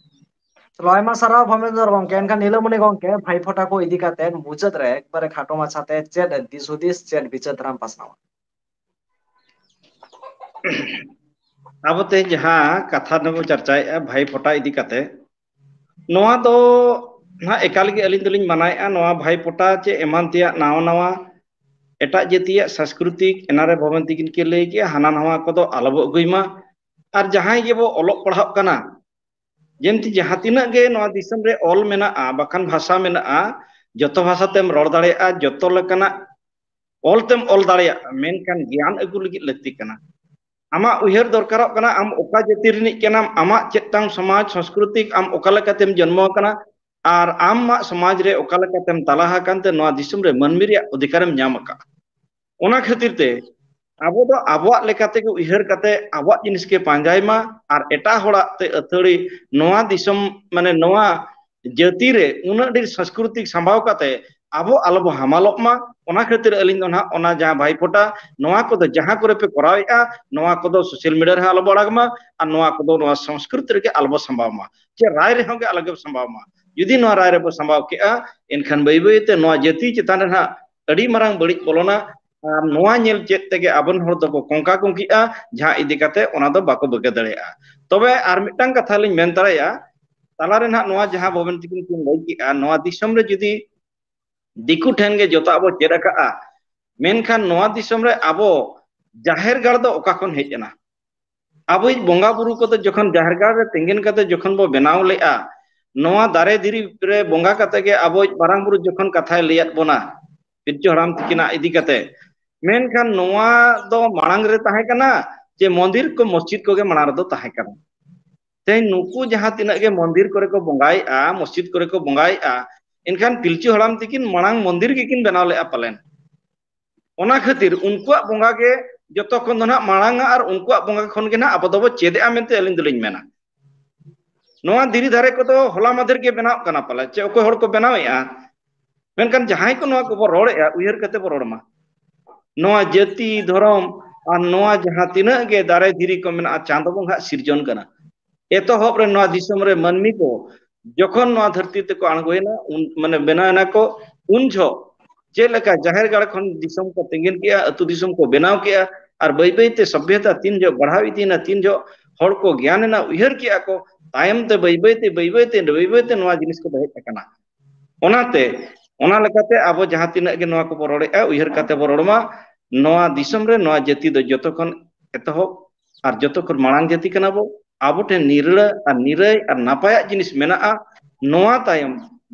ᱛᱚ, ᱟᱭᱢᱟ ᱥᱟᱨᱦᱟᱣ ᱵᱷᱚᱵᱮᱱᱫᱚᱨ ᱜᱚᱝᱠᱮ᱾ ᱮᱱᱠᱷᱟᱱ ᱱᱤᱞᱟᱹᱢᱚᱱᱤ ᱜᱚᱝᱠᱮ, ᱵᱷᱟᱭ ᱯᱷᱚᱴᱟ ᱠᱚ ᱤᱫᱤ ᱠᱟᱛᱮ ᱢᱩᱪᱟᱹᱫ ᱨᱮ ᱮᱠᱵᱟᱨᱮ ᱠᱷᱟᱴᱚ ᱢᱟᱪᱷᱟᱛᱮ ᱪᱮᱫ ᱫᱤᱥ ᱦᱩᱫᱤᱥ, ᱪᱮᱫ ᱵᱤᱪᱟᱹᱨ ᱫᱷᱟᱨᱟᱢ ᱯᱟᱥᱱᱟᱣᱟ? ᱟᱵᱚ ᱛᱮᱦᱮᱧ ᱡᱟᱦᱟᱸ ᱠᱟᱛᱷᱟ ᱱᱚᱰᱮ ᱵᱚ ᱪᱟᱨᱪᱟᱭᱮᱫᱼᱟ ᱵᱷᱟᱭ ᱯᱷᱚᱴᱟ ᱤᱫᱤ ᱠᱟᱛᱮ, ᱱᱚᱣᱟ ᱫᱚ ᱱᱟᱦᱟᱜ ᱮᱠᱟᱞ ᱜᱮ ᱟᱹᱞᱤᱧ ᱫᱚᱞᱤᱧ ᱢᱟᱱᱟᱭᱮᱫᱼᱟ᱾ ᱱᱚᱣᱟ ᱵᱷᱟᱭ ᱯᱷᱚᱴᱟ ᱪᱮ ᱮᱢᱟᱱ ᱛᱮᱭᱟᱜ ᱱᱟᱣᱟ ᱱᱟᱣᱟ ᱮᱴᱟᱜ ᱡᱟᱹᱛᱤᱭᱟᱜ ᱥᱟᱝᱥᱠᱨᱤᱛᱤᱠ, ᱮᱱᱟᱨᱮ ᱵᱷᱚᱵᱚᱱ ᱛᱤᱠᱤᱱ ᱠᱤᱱ ᱞᱟᱹᱭ ᱠᱮᱜᱼᱟ, ᱦᱟᱱᱟ ᱱᱟᱣᱟ ᱠᱚᱫᱚ ᱟᱞᱚᱵᱚ ᱟᱹᱜᱩᱭ ᱢᱟ᱾ ᱟᱨ ᱡᱟᱦᱟᱸᱭ ᱜᱮᱵᱚ ᱚᱞᱚᱜ ᱯᱟᱲᱦᱟᱜ ᱠᱟᱱᱟ, ᱡᱮᱢᱛᱤ ᱡᱟᱦᱟᱸ ᱛᱤᱱᱟᱹᱜ ᱜᱮ ᱱᱚᱣᱟ ᱫᱤᱥᱚᱢ ᱨᱮ ᱚᱞ ᱢᱮᱱᱟᱜᱼᱟ, ᱵᱟᱠᱷᱟᱱ ᱵᱷᱟᱥᱟ ᱢᱮᱱᱟᱜᱼᱟ, ᱡᱚᱛᱚ ᱵᱷᱟᱥᱟ ᱛᱮᱢ ᱨᱚᱲ ᱫᱟᱲᱮᱭᱟᱜᱼᱟ, ᱡᱚᱛᱚ ᱞᱮᱠᱟᱱᱟᱜ ᱚᱞ ᱛᱮᱢ ᱚᱞ ᱫᱟᱲᱮᱭᱟᱜᱼᱟ, ᱢᱮᱱᱠᱷᱟᱱ ᱜᱮᱭᱟᱱ ᱟᱹᱜᱩ ᱞᱟᱹᱜᱤᱫ ᱞᱟᱹᱠᱛᱤ ᱠᱟᱱᱟ᱾ ᱟᱢᱟᱜ ᱩᱭᱦᱟᱹᱨ ᱫᱚᱨᱠᱟᱨᱚᱜ ᱠᱟᱱᱟ, ᱟᱢ ᱚᱠᱟ ᱡᱟᱹᱛᱤ ᱨᱤᱱᱤᱡ ᱠᱟᱱᱟᱢ, ᱟᱢᱟᱜ ᱪᱮᱫ ᱛᱟᱢ ᱥᱚᱢᱟᱡᱽ, ᱥᱚᱝᱥᱠᱨᱤᱛᱤᱠ, ᱟᱢ ᱚᱠᱟ ᱞᱮᱠᱟᱛᱮᱢ ᱡᱚᱱᱢᱚ ᱟᱠᱟᱱᱟ, ᱟᱨ ᱟᱢᱟᱜ ᱥᱚᱢᱟᱡᱽ ᱨᱮ ᱚᱠᱟ ᱞᱮᱠᱟᱛᱮᱢ ᱛᱟᱞᱟ ᱟᱠᱟᱱ ᱛᱮ ᱱᱚᱣᱟ ᱫᱤᱥᱚᱢ ᱨᱮ ᱢᱟᱹᱱᱢᱤ ᱨᱮᱭᱟᱜ ᱚᱫᱷᱤᱠᱟᱨᱮᱢ ᱧᱟᱢ ᱟᱠᱟᱫᱼᱟ᱾ ᱚᱱᱟ ᱠᱷᱟᱹᱛᱤᱨ ᱛᱮ ᱟᱵᱚ ᱫᱚ ᱟᱵᱚᱣᱟᱜ ᱞᱮᱠᱟ ᱛᱮᱜᱮ ᱩᱭᱦᱟᱹᱨ ᱠᱟᱛᱮ ᱟᱵᱚᱣᱟᱜ ᱡᱤᱱᱤᱥ ᱜᱮ ᱯᱟᱸᱡᱟᱭ ᱢᱟ, ᱟᱨ ᱮᱴᱟᱜ ᱦᱚᱲᱟᱜ ᱛᱮ ᱟᱹᱛᱷᱟᱹᱲᱤ ᱱᱚᱣᱟ ᱫᱤᱥᱚᱢ, ᱢᱟᱱᱮ ᱱᱚᱣᱟ ᱡᱟᱹᱛᱤ ᱨᱮ ᱩᱱᱟᱹᱜ ᱰᱷᱮᱨ ᱥᱚᱝᱥᱠᱨᱤᱛᱤ ᱥᱟᱢᱵᱷᱟᱣ ᱠᱟᱛᱮ ᱟᱵᱚ ᱟᱞᱚᱵᱚ ᱦᱟᱢᱟᱞᱚᱜ ᱢᱟ᱾ ᱚᱱᱟ ᱠᱷᱟᱹᱛᱤᱨ ᱟᱹᱞᱤᱧ ᱫᱚ ᱱᱟᱦᱟᱜ ᱚᱱᱟ ᱡᱟᱦᱟᱸ ᱵᱷᱟᱭᱯᱷᱳᱴᱟ, ᱱᱚᱣᱟ ᱠᱚᱫᱚ ᱡᱟᱦᱟᱸ ᱠᱚᱨᱮ ᱯᱮ ᱠᱚᱨᱟᱣᱮᱫᱼᱟ, ᱱᱚᱣᱟ ᱠᱚᱫᱚ ᱥᱳᱥᱟᱞ ᱢᱤᱰᱤᱭᱟ ᱨᱮᱦᱚᱸ ᱟᱞᱚᱵᱚ ᱟᱲᱟᱜᱽ ᱢᱟ, ᱟᱨ ᱱᱚᱣᱟ ᱠᱚᱫᱚ ᱱᱚᱣᱟ ᱥᱚᱝᱥᱠᱨᱤᱛ ᱨᱮᱜᱮ ᱟᱞᱚᱵᱚ ᱥᱟᱢᱵᱟᱣ ᱢᱟ, ᱪᱮ ᱨᱟᱭ ᱨᱮᱦᱚᱸ ᱜᱮ ᱟᱞᱚᱜᱮ ᱥᱟᱢᱵᱟᱣ ᱢᱟ᱾ ᱡᱩᱫᱤ ᱱᱚᱣᱟ ᱨᱟᱭ ᱨᱮᱵᱚ ᱥᱟᱢᱵᱟᱣ ᱠᱮᱜᱼᱟ, ᱮᱱᱠᱷᱟᱱ ᱵᱟᱹᱭ ᱵᱟᱹᱭ ᱛᱮ ᱱᱚᱣᱟ ᱡᱟᱹᱛᱤ ᱪᱮᱛᱟᱱ ᱨᱮ ᱱᱟᱦᱟᱜ ᱟᱹᱰᱤ ᱢᱟᱨᱟᱝ ᱵᱟᱹᱲᱤᱡ ᱵᱚᱞᱚᱱᱟ᱾ ᱟᱨ ᱱᱚᱣᱟ ᱧᱮᱞ ᱪᱮᱫ ᱛᱮᱜᱮ ᱟᱵᱚᱨᱮᱱ ᱦᱚᱲ ᱫᱚᱠᱚ ᱠᱚᱝᱠᱟ ᱠᱚᱝᱠᱤᱜᱼᱟ, ᱡᱟᱦᱟᱸ ᱤᱫᱤ ᱠᱟᱛᱮ ᱚᱱᱟ ᱫᱚ ᱵᱟᱠᱚ ᱵᱟᱹᱜᱟᱹ ᱫᱟᱲᱮᱭᱟᱜᱼᱟ᱾ ᱛᱚᱵᱮ ᱟᱨ ᱢᱤᱫᱴᱟᱝ ᱠᱟᱛᱷᱟ ᱞᱤᱧ ᱢᱮᱱ ᱛᱟᱨᱟᱭᱟ, ᱛᱟᱞᱟᱨᱮ ᱱᱟᱦᱟᱜ ᱱᱚᱣᱟ ᱡᱟᱦᱟᱸ ᱵᱷᱚᱵᱮᱱ ᱛᱤᱠᱤᱱ ᱠᱤᱱ ᱞᱟᱹᱭ ᱠᱮᱜᱼᱟ, ᱱᱚᱣᱟ ᱫᱤᱥᱚᱢ ᱨᱮ ᱡᱩᱫᱤ ᱫᱤᱠᱩ ᱴᱷᱮᱱ ᱜᱮ ᱡᱚᱛᱚᱣᱟᱜ ᱵᱚ ᱪᱮᱫ ᱟᱠᱟᱜᱼᱟ, ᱢᱮᱱᱠᱷᱟᱱ ᱱᱚᱣᱟ ᱫᱤᱥᱚᱢ ᱨᱮ ᱟᱵᱚ ᱡᱟᱦᱮᱨ ᱜᱟᱲ ᱫᱚ ᱚᱠᱟ ᱠᱷᱚᱱ ᱦᱮᱡ ᱮᱱᱟ? ᱟᱵᱚᱭᱤᱡ ᱵᱚᱸᱜᱟ ᱵᱩᱨᱩ ᱠᱚᱫᱚ ᱡᱚᱠᱷᱚᱱ ᱡᱟᱦᱮᱨ ᱜᱟᱲ ᱨᱮ ᱛᱤᱸᱜᱤᱱ ᱠᱟᱛᱮ ᱡᱚᱠᱷᱚᱱ ᱵᱚ ᱵᱮᱱᱟᱣ ᱞᱮᱜᱼᱟ, ᱱᱚᱣᱟ ᱫᱟᱨᱮ ᱫᱷᱤᱨᱤ ᱨᱮ ᱵᱚᱸᱜᱟ ᱠᱟᱛᱮ ᱜᱮ ᱟᱵᱚᱭᱤᱡ ᱢᱟᱨᱟᱝ ᱵᱩᱨᱩ ᱡᱚᱠᱷᱚᱱ ᱠᱟᱛᱷᱟᱭ ᱞᱟᱹᱭᱟᱫ ᱵᱚᱱᱟ, ᱯᱤᱞᱪᱩ ᱦᱟᱲᱟᱢ ᱛᱤᱠᱤᱱᱟᱜ ᱤᱫᱤ ᱠᱟᱛᱮ, ᱢᱮᱱᱠᱷᱟᱱ ᱱᱚᱣᱟ ᱫᱚ ᱢᱟᱲᱟᱝ ᱨᱮ ᱛᱟᱦᱮᱸ ᱠᱟᱱᱟ ᱡᱮ ᱢᱚᱱᱫᱤᱨ ᱠᱚ ᱢᱚᱥᱡᱤᱫ ᱠᱚᱜᱮ ᱢᱟᱲᱟᱝ ᱨᱮᱫᱚ ᱛᱟᱦᱮᱸ ᱠᱟᱱᱟ? ᱛᱮᱦᱮᱧ ᱱᱩᱠᱩ ᱡᱟᱦᱟᱸ ᱛᱤᱱᱟᱹᱜ ᱜᱮ ᱢᱚᱱᱫᱤᱨ ᱠᱚᱨᱮ ᱠᱚ ᱵᱚᱸᱜᱟᱭᱮᱜᱼᱟ, ᱢᱚᱥᱡᱤᱫ ᱠᱚᱨᱮ ᱠᱚ ᱵᱚᱸᱜᱟᱭᱮᱜᱼᱟ, ᱮᱱᱠᱷᱟᱱ ᱯᱤᱞᱪᱩ ᱦᱟᱲᱟᱢ ᱛᱤᱠᱤᱱ ᱢᱟᱲᱟᱝ ᱢᱚᱱᱫᱤᱨ ᱜᱮᱠᱤᱱ ᱵᱮᱱᱟᱣ ᱞᱮᱜᱼᱟ ᱯᱟᱞᱮᱱ᱾ ᱚᱱᱟ ᱠᱷᱟᱹᱛᱤᱨ ᱩᱱᱠᱩᱣᱟᱜ ᱵᱚᱸᱜᱟ ᱜᱮ ᱡᱚᱛᱚ ᱠᱷᱚᱱ ᱫᱚ ᱱᱟᱦᱟᱜ ᱢᱟᱲᱟᱝᱟ, ᱟᱨ ᱩᱱᱠᱩᱣᱟᱜ ᱵᱚᱸᱜᱟ ᱠᱷᱚᱱ ᱜᱮ ᱱᱟᱦᱟᱜ ᱟᱵᱚ ᱫᱚᱵᱚ ᱪᱮᱫᱮᱜᱼᱟ ᱢᱮᱱᱛᱮ ᱟᱹᱞᱤᱧ ᱫᱚᱞᱤᱧ ᱢᱮᱱᱟ᱾ ᱱᱚᱣᱟ ᱫᱷᱤᱨᱤ ᱫᱟᱨᱮ ᱠᱚᱫᱚ ᱦᱚᱞᱟ ᱢᱟᱫᱷᱮᱨ ᱜᱮ ᱵᱮᱱᱟᱣ ᱠᱟᱱᱟ ᱯᱟᱞᱮ, ᱪᱮ ᱚᱠᱚᱭ ᱦᱚᱲ ᱠᱚ ᱵᱮᱱᱟᱣᱮᱜᱼᱟ? ᱢᱮᱱᱠᱷᱟᱱ ᱡᱟᱦᱟᱸᱭ ᱠᱚ ᱱᱚᱣᱟ ᱠᱚᱵᱚ ᱨᱚᱲᱮᱜᱼᱟ, ᱩᱭᱦᱟᱹᱨ ᱠᱟᱛᱮ ᱵᱚ ᱨᱚᱲ ᱢᱟ᱾ ᱱᱚᱣᱟ ᱡᱟᱹᱛᱤ, ᱫᱷᱚᱨᱚᱢ ᱟᱨ ᱱᱚᱣᱟ ᱡᱟᱦᱟᱸ ᱛᱤᱱᱟᱹᱜ ᱜᱮ ᱫᱟᱨᱮ ᱫᱷᱤᱨᱤ ᱠᱚ ᱢᱮᱱᱟᱜᱼᱟ, ᱪᱟᱸᱫᱚ ᱵᱚᱸᱜᱟᱣᱟᱜ ᱥᱤᱨᱡᱚᱱ ᱠᱟᱱᱟ᱾ ᱮᱛᱚᱦᱚᱵ ᱨᱮ ᱱᱚᱣᱟ ᱫᱤᱥᱚᱢ ᱨᱮ ᱢᱟᱹᱱᱢᱤ ᱠᱚ ᱡᱚᱠᱷᱚᱱ ᱱᱚᱣᱟ ᱫᱷᱟᱹᱨᱛᱤ ᱛᱮᱠᱚ ᱟᱬᱜᱚᱭᱮᱱᱟ, ᱩᱱ, ᱢᱟᱱᱮ ᱵᱮᱱᱟᱣ ᱮᱱᱟ ᱠᱚ, ᱩᱱ ᱡᱚᱦᱚᱜ ᱪᱮᱫ ᱞᱮᱠᱟ ᱡᱟᱦᱮᱨ ᱜᱟᱲ ᱠᱷᱚᱱ ᱫᱤᱥᱚᱢ ᱠᱚ ᱛᱤᱸᱜᱤᱱ ᱠᱮᱜᱼᱟ, ᱟᱹᱛᱩ ᱫᱤᱥᱚᱢ ᱠᱚ ᱵᱮᱱᱟᱣ ᱠᱮᱜᱼᱟ, ᱟᱨ ᱵᱟᱹᱭ ᱵᱟᱹᱭ ᱛᱮ ᱥᱚᱵᱷᱭᱚᱛᱟ ᱛᱤᱱ ᱡᱚᱦᱚᱜ ᱵᱟᱲᱦᱟᱣ ᱤᱫᱤᱭᱮᱱᱟ, ᱛᱤᱱ ᱡᱚᱦᱚᱜ ᱦᱚᱲ ᱠᱚ ᱜᱮᱭᱟᱱ ᱮᱱᱟ, ᱩᱭᱦᱟᱹᱨ ᱠᱮᱜᱼᱟ ᱠᱚ, ᱛᱟᱭᱚᱢ ᱛᱮ ᱵᱟᱹᱭ ᱵᱟᱹᱭ ᱛᱮ, ᱵᱟᱹᱭ ᱵᱟᱹᱭ ᱛᱮ, ᱵᱟᱹᱭ ᱵᱟᱹᱭ ᱛᱮ ᱱᱚᱣᱟ ᱡᱤᱱᱤᱥ ᱠᱚᱫᱚ ᱦᱮᱡ ᱟᱠᱟᱱᱟ᱾ ᱚᱱᱟᱛᱮ ᱚᱱᱟ ᱞᱮᱠᱟᱛᱮ ᱟᱵᱚ ᱡᱟᱦᱟᱸ ᱛᱤᱱᱟᱹᱜ ᱜᱮ ᱱᱚᱣᱟ ᱠᱚᱵᱚ ᱨᱚᱲᱮᱫᱼᱟ, ᱩᱭᱦᱟᱹᱨ ᱠᱟᱛᱮ ᱵᱚ ᱨᱚᱲ ᱢᱟ, ᱱᱚᱣᱟ ᱫᱤᱥᱚᱢ ᱨᱮ ᱱᱚᱣᱟ ᱡᱟᱹᱛᱤ ᱫᱚ ᱡᱚᱛᱚ ᱠᱷᱚᱱ ᱮᱛᱚᱦᱚᱵ ᱟᱨ ᱡᱚᱛᱚ ᱠᱷᱚᱱ ᱢᱟᱲᱟᱝ ᱡᱟᱹᱛᱤ ᱠᱟᱱᱟ ᱵᱚ᱾ ᱟᱵᱚ ᱴᱷᱮᱱ ᱱᱤᱨᱟᱹᱲᱟ ᱟᱨ ᱱᱤᱨᱟᱹᱭ ᱟᱨ ᱱᱟᱯᱟᱭᱟᱜ ᱡᱤᱱᱤᱥ ᱢᱮᱱᱟᱜᱼᱟ᱾ ᱱᱚᱣᱟ ᱛᱟᱭᱚᱢ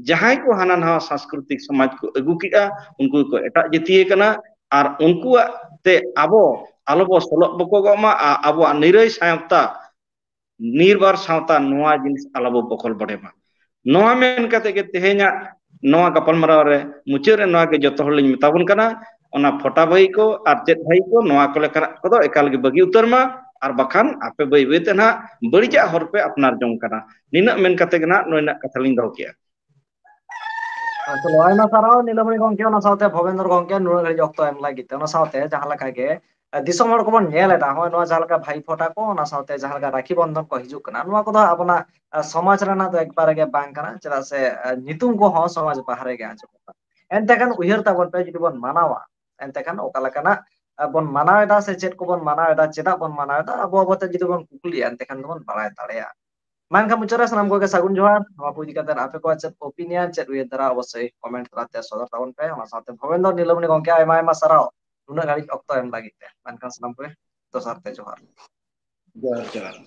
ᱡᱟᱦᱟᱸᱭ ᱠᱚ ᱦᱟᱱᱟ ᱱᱟᱣᱟ ᱥᱟᱝᱥᱠᱨᱤᱛᱤᱠ ᱥᱚᱢᱟᱡᱽ ᱠᱚ ᱟᱹᱜᱩ ᱠᱮᱜᱼᱟ, ᱩᱱᱠᱩ ᱠᱚ ᱮᱴᱟᱜ ᱡᱟᱹᱛᱤᱭᱟᱹ ᱠᱟᱱᱟ, ᱟᱨ ᱩᱱᱠᱩᱣᱟᱜ ᱛᱮ ᱟᱵᱚ ᱟᱞᱚ ᱵᱚ ᱥᱚᱞᱚᱜ ᱵᱚᱠᱚᱜᱚᱜ ᱢᱟ, ᱟᱨ ᱟᱵᱚᱣᱟᱜ ᱱᱤᱨᱟᱹᱭ ᱥᱟᱶᱛᱟ, ᱱᱤᱨᱵᱟᱨ ᱥᱟᱶᱛᱟ ᱱᱚᱣᱟ ᱡᱤᱱᱤᱥ ᱟᱞᱚ ᱵᱚ ᱵᱚᱠᱚᱞ ᱵᱚᱰᱮ ᱢᱟ᱾ ᱱᱚᱣᱟ ᱢᱮᱱ ᱠᱟᱛᱮ ᱜᱮ ᱛᱮᱦᱮᱧᱟᱜ ᱱᱚᱣᱟ ᱜᱟᱯᱟᱞᱢᱟᱨᱟᱣ ᱨᱮ ᱢᱩᱪᱟᱹᱫ ᱨᱮ ᱱᱚᱣᱟ ᱜᱮ ᱡᱚᱛᱚ ᱦᱚᱲ ᱞᱤᱧ ᱢᱮᱛᱟ ᱵᱚᱱ ᱠᱟᱱᱟ, ᱚᱱᱟ ᱯᱷᱚᱴᱟ ᱵᱷᱟᱹᱭ ᱠᱚ ᱟᱨ ᱪᱮᱫ ᱵᱷᱟᱹᱭ ᱠᱚ, ᱱᱚᱣᱟ ᱠᱚ ᱞᱮᱠᱟᱱᱟᱜ ᱠᱚᱫᱚ ᱮᱠᱟᱞ ᱜᱮ ᱵᱟᱹᱜᱤ ᱩᱛᱟᱹᱨ ᱢᱟ, ᱟᱨ ᱵᱟᱠᱷᱟᱱ ᱟᱯᱮ ᱵᱟᱹᱭ ᱵᱟᱹᱭ ᱛᱮ ᱱᱟᱦᱟᱜ ᱵᱟᱹᱲᱤᱡᱟᱜ ᱦᱚᱨ ᱯᱮ ᱟᱯᱱᱟᱨ ᱡᱚᱝ ᱠᱟᱱᱟ᱾ ᱱᱤᱱᱟᱹᱜ ᱢᱮᱱ ᱠᱟᱛᱮ ᱜᱮ ᱱᱟᱦᱟᱜ ᱱᱚᱰᱮᱱᱟᱜ ᱠᱟᱛᱷᱟ ᱞᱤᱧ ᱫᱚᱦᱚ ᱠᱮᱜᱼᱟ᱾ ᱟᱪᱪᱷᱟ, ᱟᱭᱢᱟ ᱥᱟᱨᱦᱟᱣ ᱱᱤᱞᱚᱢᱚᱱᱤ ᱜᱚᱝᱠᱮ, ᱚᱱᱟ ᱥᱟᱶᱛᱮ ᱵᱷᱚᱵᱮᱱᱫᱨᱚ ᱜᱚᱝᱠᱮ ᱱᱩᱱᱟᱹᱜ ᱜᱷᱟᱹᱲᱤᱡ ᱚᱠᱛᱚ ᱮᱢ ᱞᱟᱹᱜᱤᱫ ᱛᱮ᱾ ᱚᱱᱟ ᱥᱟᱶᱛᱮ ᱡᱟᱦᱟᱸ ᱞᱮᱠᱟ ᱜᱮ, ᱮ, ᱫᱤᱥᱚᱢ ᱦᱚᱲ ᱠᱚᱵᱚᱱ ᱧᱮᱞ ᱮᱫᱟ, ᱱᱚᱜᱼᱚᱭ ᱱᱚᱣᱟ ᱡᱟᱦᱟᱸ ᱞᱮᱠᱟ ᱵᱷᱟᱭ ᱯᱷᱳᱴᱟ ᱠᱚ, ᱚᱱᱟ ᱥᱟᱶᱛᱮ ᱡᱟᱦᱟᱸ ᱞᱮᱠᱟ ᱨᱟᱠᱷᱤ ᱵᱚᱱᱫᱷᱚᱱ ᱠᱚ ᱦᱤᱡᱩᱜ ᱠᱟᱱᱟ, ᱱᱚᱣᱟ ᱠᱚᱫᱚ ᱟᱵᱚᱱᱟᱜ, ᱮ, ᱥᱚᱢᱟᱡᱽ ᱨᱮᱱᱟᱜ ᱫᱚ ᱮᱠᱵᱟᱨᱮ ᱜᱮ ᱵᱟᱝ ᱠᱟᱱᱟ᱾ ᱪᱮᱫᱟᱜ ᱥᱮ, ᱮ, ᱧᱩᱛᱩᱢ ᱠᱚᱦᱚᱸ ᱥᱚᱢᱟᱡᱽ ᱵᱟᱦᱨᱮ ᱜᱮ ᱟᱸᱡᱚᱢᱚᱜ ᱠᱟᱱᱟ᱾ ᱮᱱᱛᱮ ᱠᱷᱟᱱ ᱩᱭᱦᱟᱹᱨ ᱛᱟᱵᱚᱱ ᱯᱮ, ᱡᱩᱫᱤ ᱵᱚᱱ ᱢᱟᱱᱟᱣᱟ, ᱮᱱᱛᱮ ᱠᱷᱟᱱ ᱚᱠᱟ ᱞᱮᱠᱟᱱᱟᱜ, ᱮ, ᱵᱚᱱ ᱢᱟᱱᱟᱣ ᱮᱫᱟ ᱥᱮ ᱪᱮᱫ ᱠᱚᱵᱚᱱ ᱢᱟᱱᱟᱣ ᱮᱫᱟ, ᱪᱮᱫᱟᱜ ᱵᱚᱱ ᱢᱟᱱᱟᱣ ᱮᱫᱟ, ᱟᱵᱚ ᱟᱵᱚ ᱛᱮ ᱡᱩᱫᱤ ᱵᱚᱱ ᱠᱩᱠᱞᱤᱭᱟ, ᱮᱱᱛᱮ ᱠᱷᱟᱱ ᱫᱚᱵᱚᱱ ᱵᱟᱲᱟᱭ ᱫᱟᱲᱮᱭᱟᱜᱼᱟ᱾ ᱢᱮᱱᱠᱷᱟᱱ ᱢᱩᱪᱟᱹᱫ ᱨᱮ ᱥᱟᱱᱟᱢ ᱠᱚᱜᱮ ᱥᱟᱹᱜᱩᱱ ᱡᱚᱦᱟᱨ᱾ ᱱᱚᱣᱟ ᱠᱚ ᱤᱫᱤ ᱠᱟᱛᱮ ᱟᱯᱮ ᱠᱚᱣᱟᱜ ᱪᱮᱫ opinion, ᱪᱮᱫ ᱩᱭᱦᱟᱹᱨ ᱫᱷᱟᱨᱟ, ᱚᱵᱚᱥᱥᱳᱭ comment ᱛᱟᱞᱟᱛᱮ ᱥᱚᱫᱚᱨ ᱛᱟᱵᱚᱱ ᱯᱮ᱾ ᱚᱱᱟ ᱥᱟᱶᱛᱮ ᱵᱷᱚᱵᱮᱱᱫᱨᱚ ᱱᱤᱞᱚᱢᱚᱱᱤ ᱜᱚᱝᱠᱮ, ᱟᱭᱢᱟ ᱟᱭᱢᱟ ᱥᱟᱨᱦᱟᱣ ᱱᱩᱱᱟᱹᱜ ᱜᱷᱟᱹᱲᱤᱡ ᱚᱠᱛᱚ ᱮᱢ ᱞᱟᱹᱜᱤᱫ ᱛᱮ᱾ ᱢᱮᱱᱠᱷᱟᱱ ᱥᱟᱱᱟᱢ ᱠᱚᱜᱮ ᱫᱚᱥᱟᱨ ᱛᱮ ᱡᱚᱦᱟᱨ᱾ ᱡᱚᱦᱟᱨ, ᱡᱚᱦᱟᱨ᱾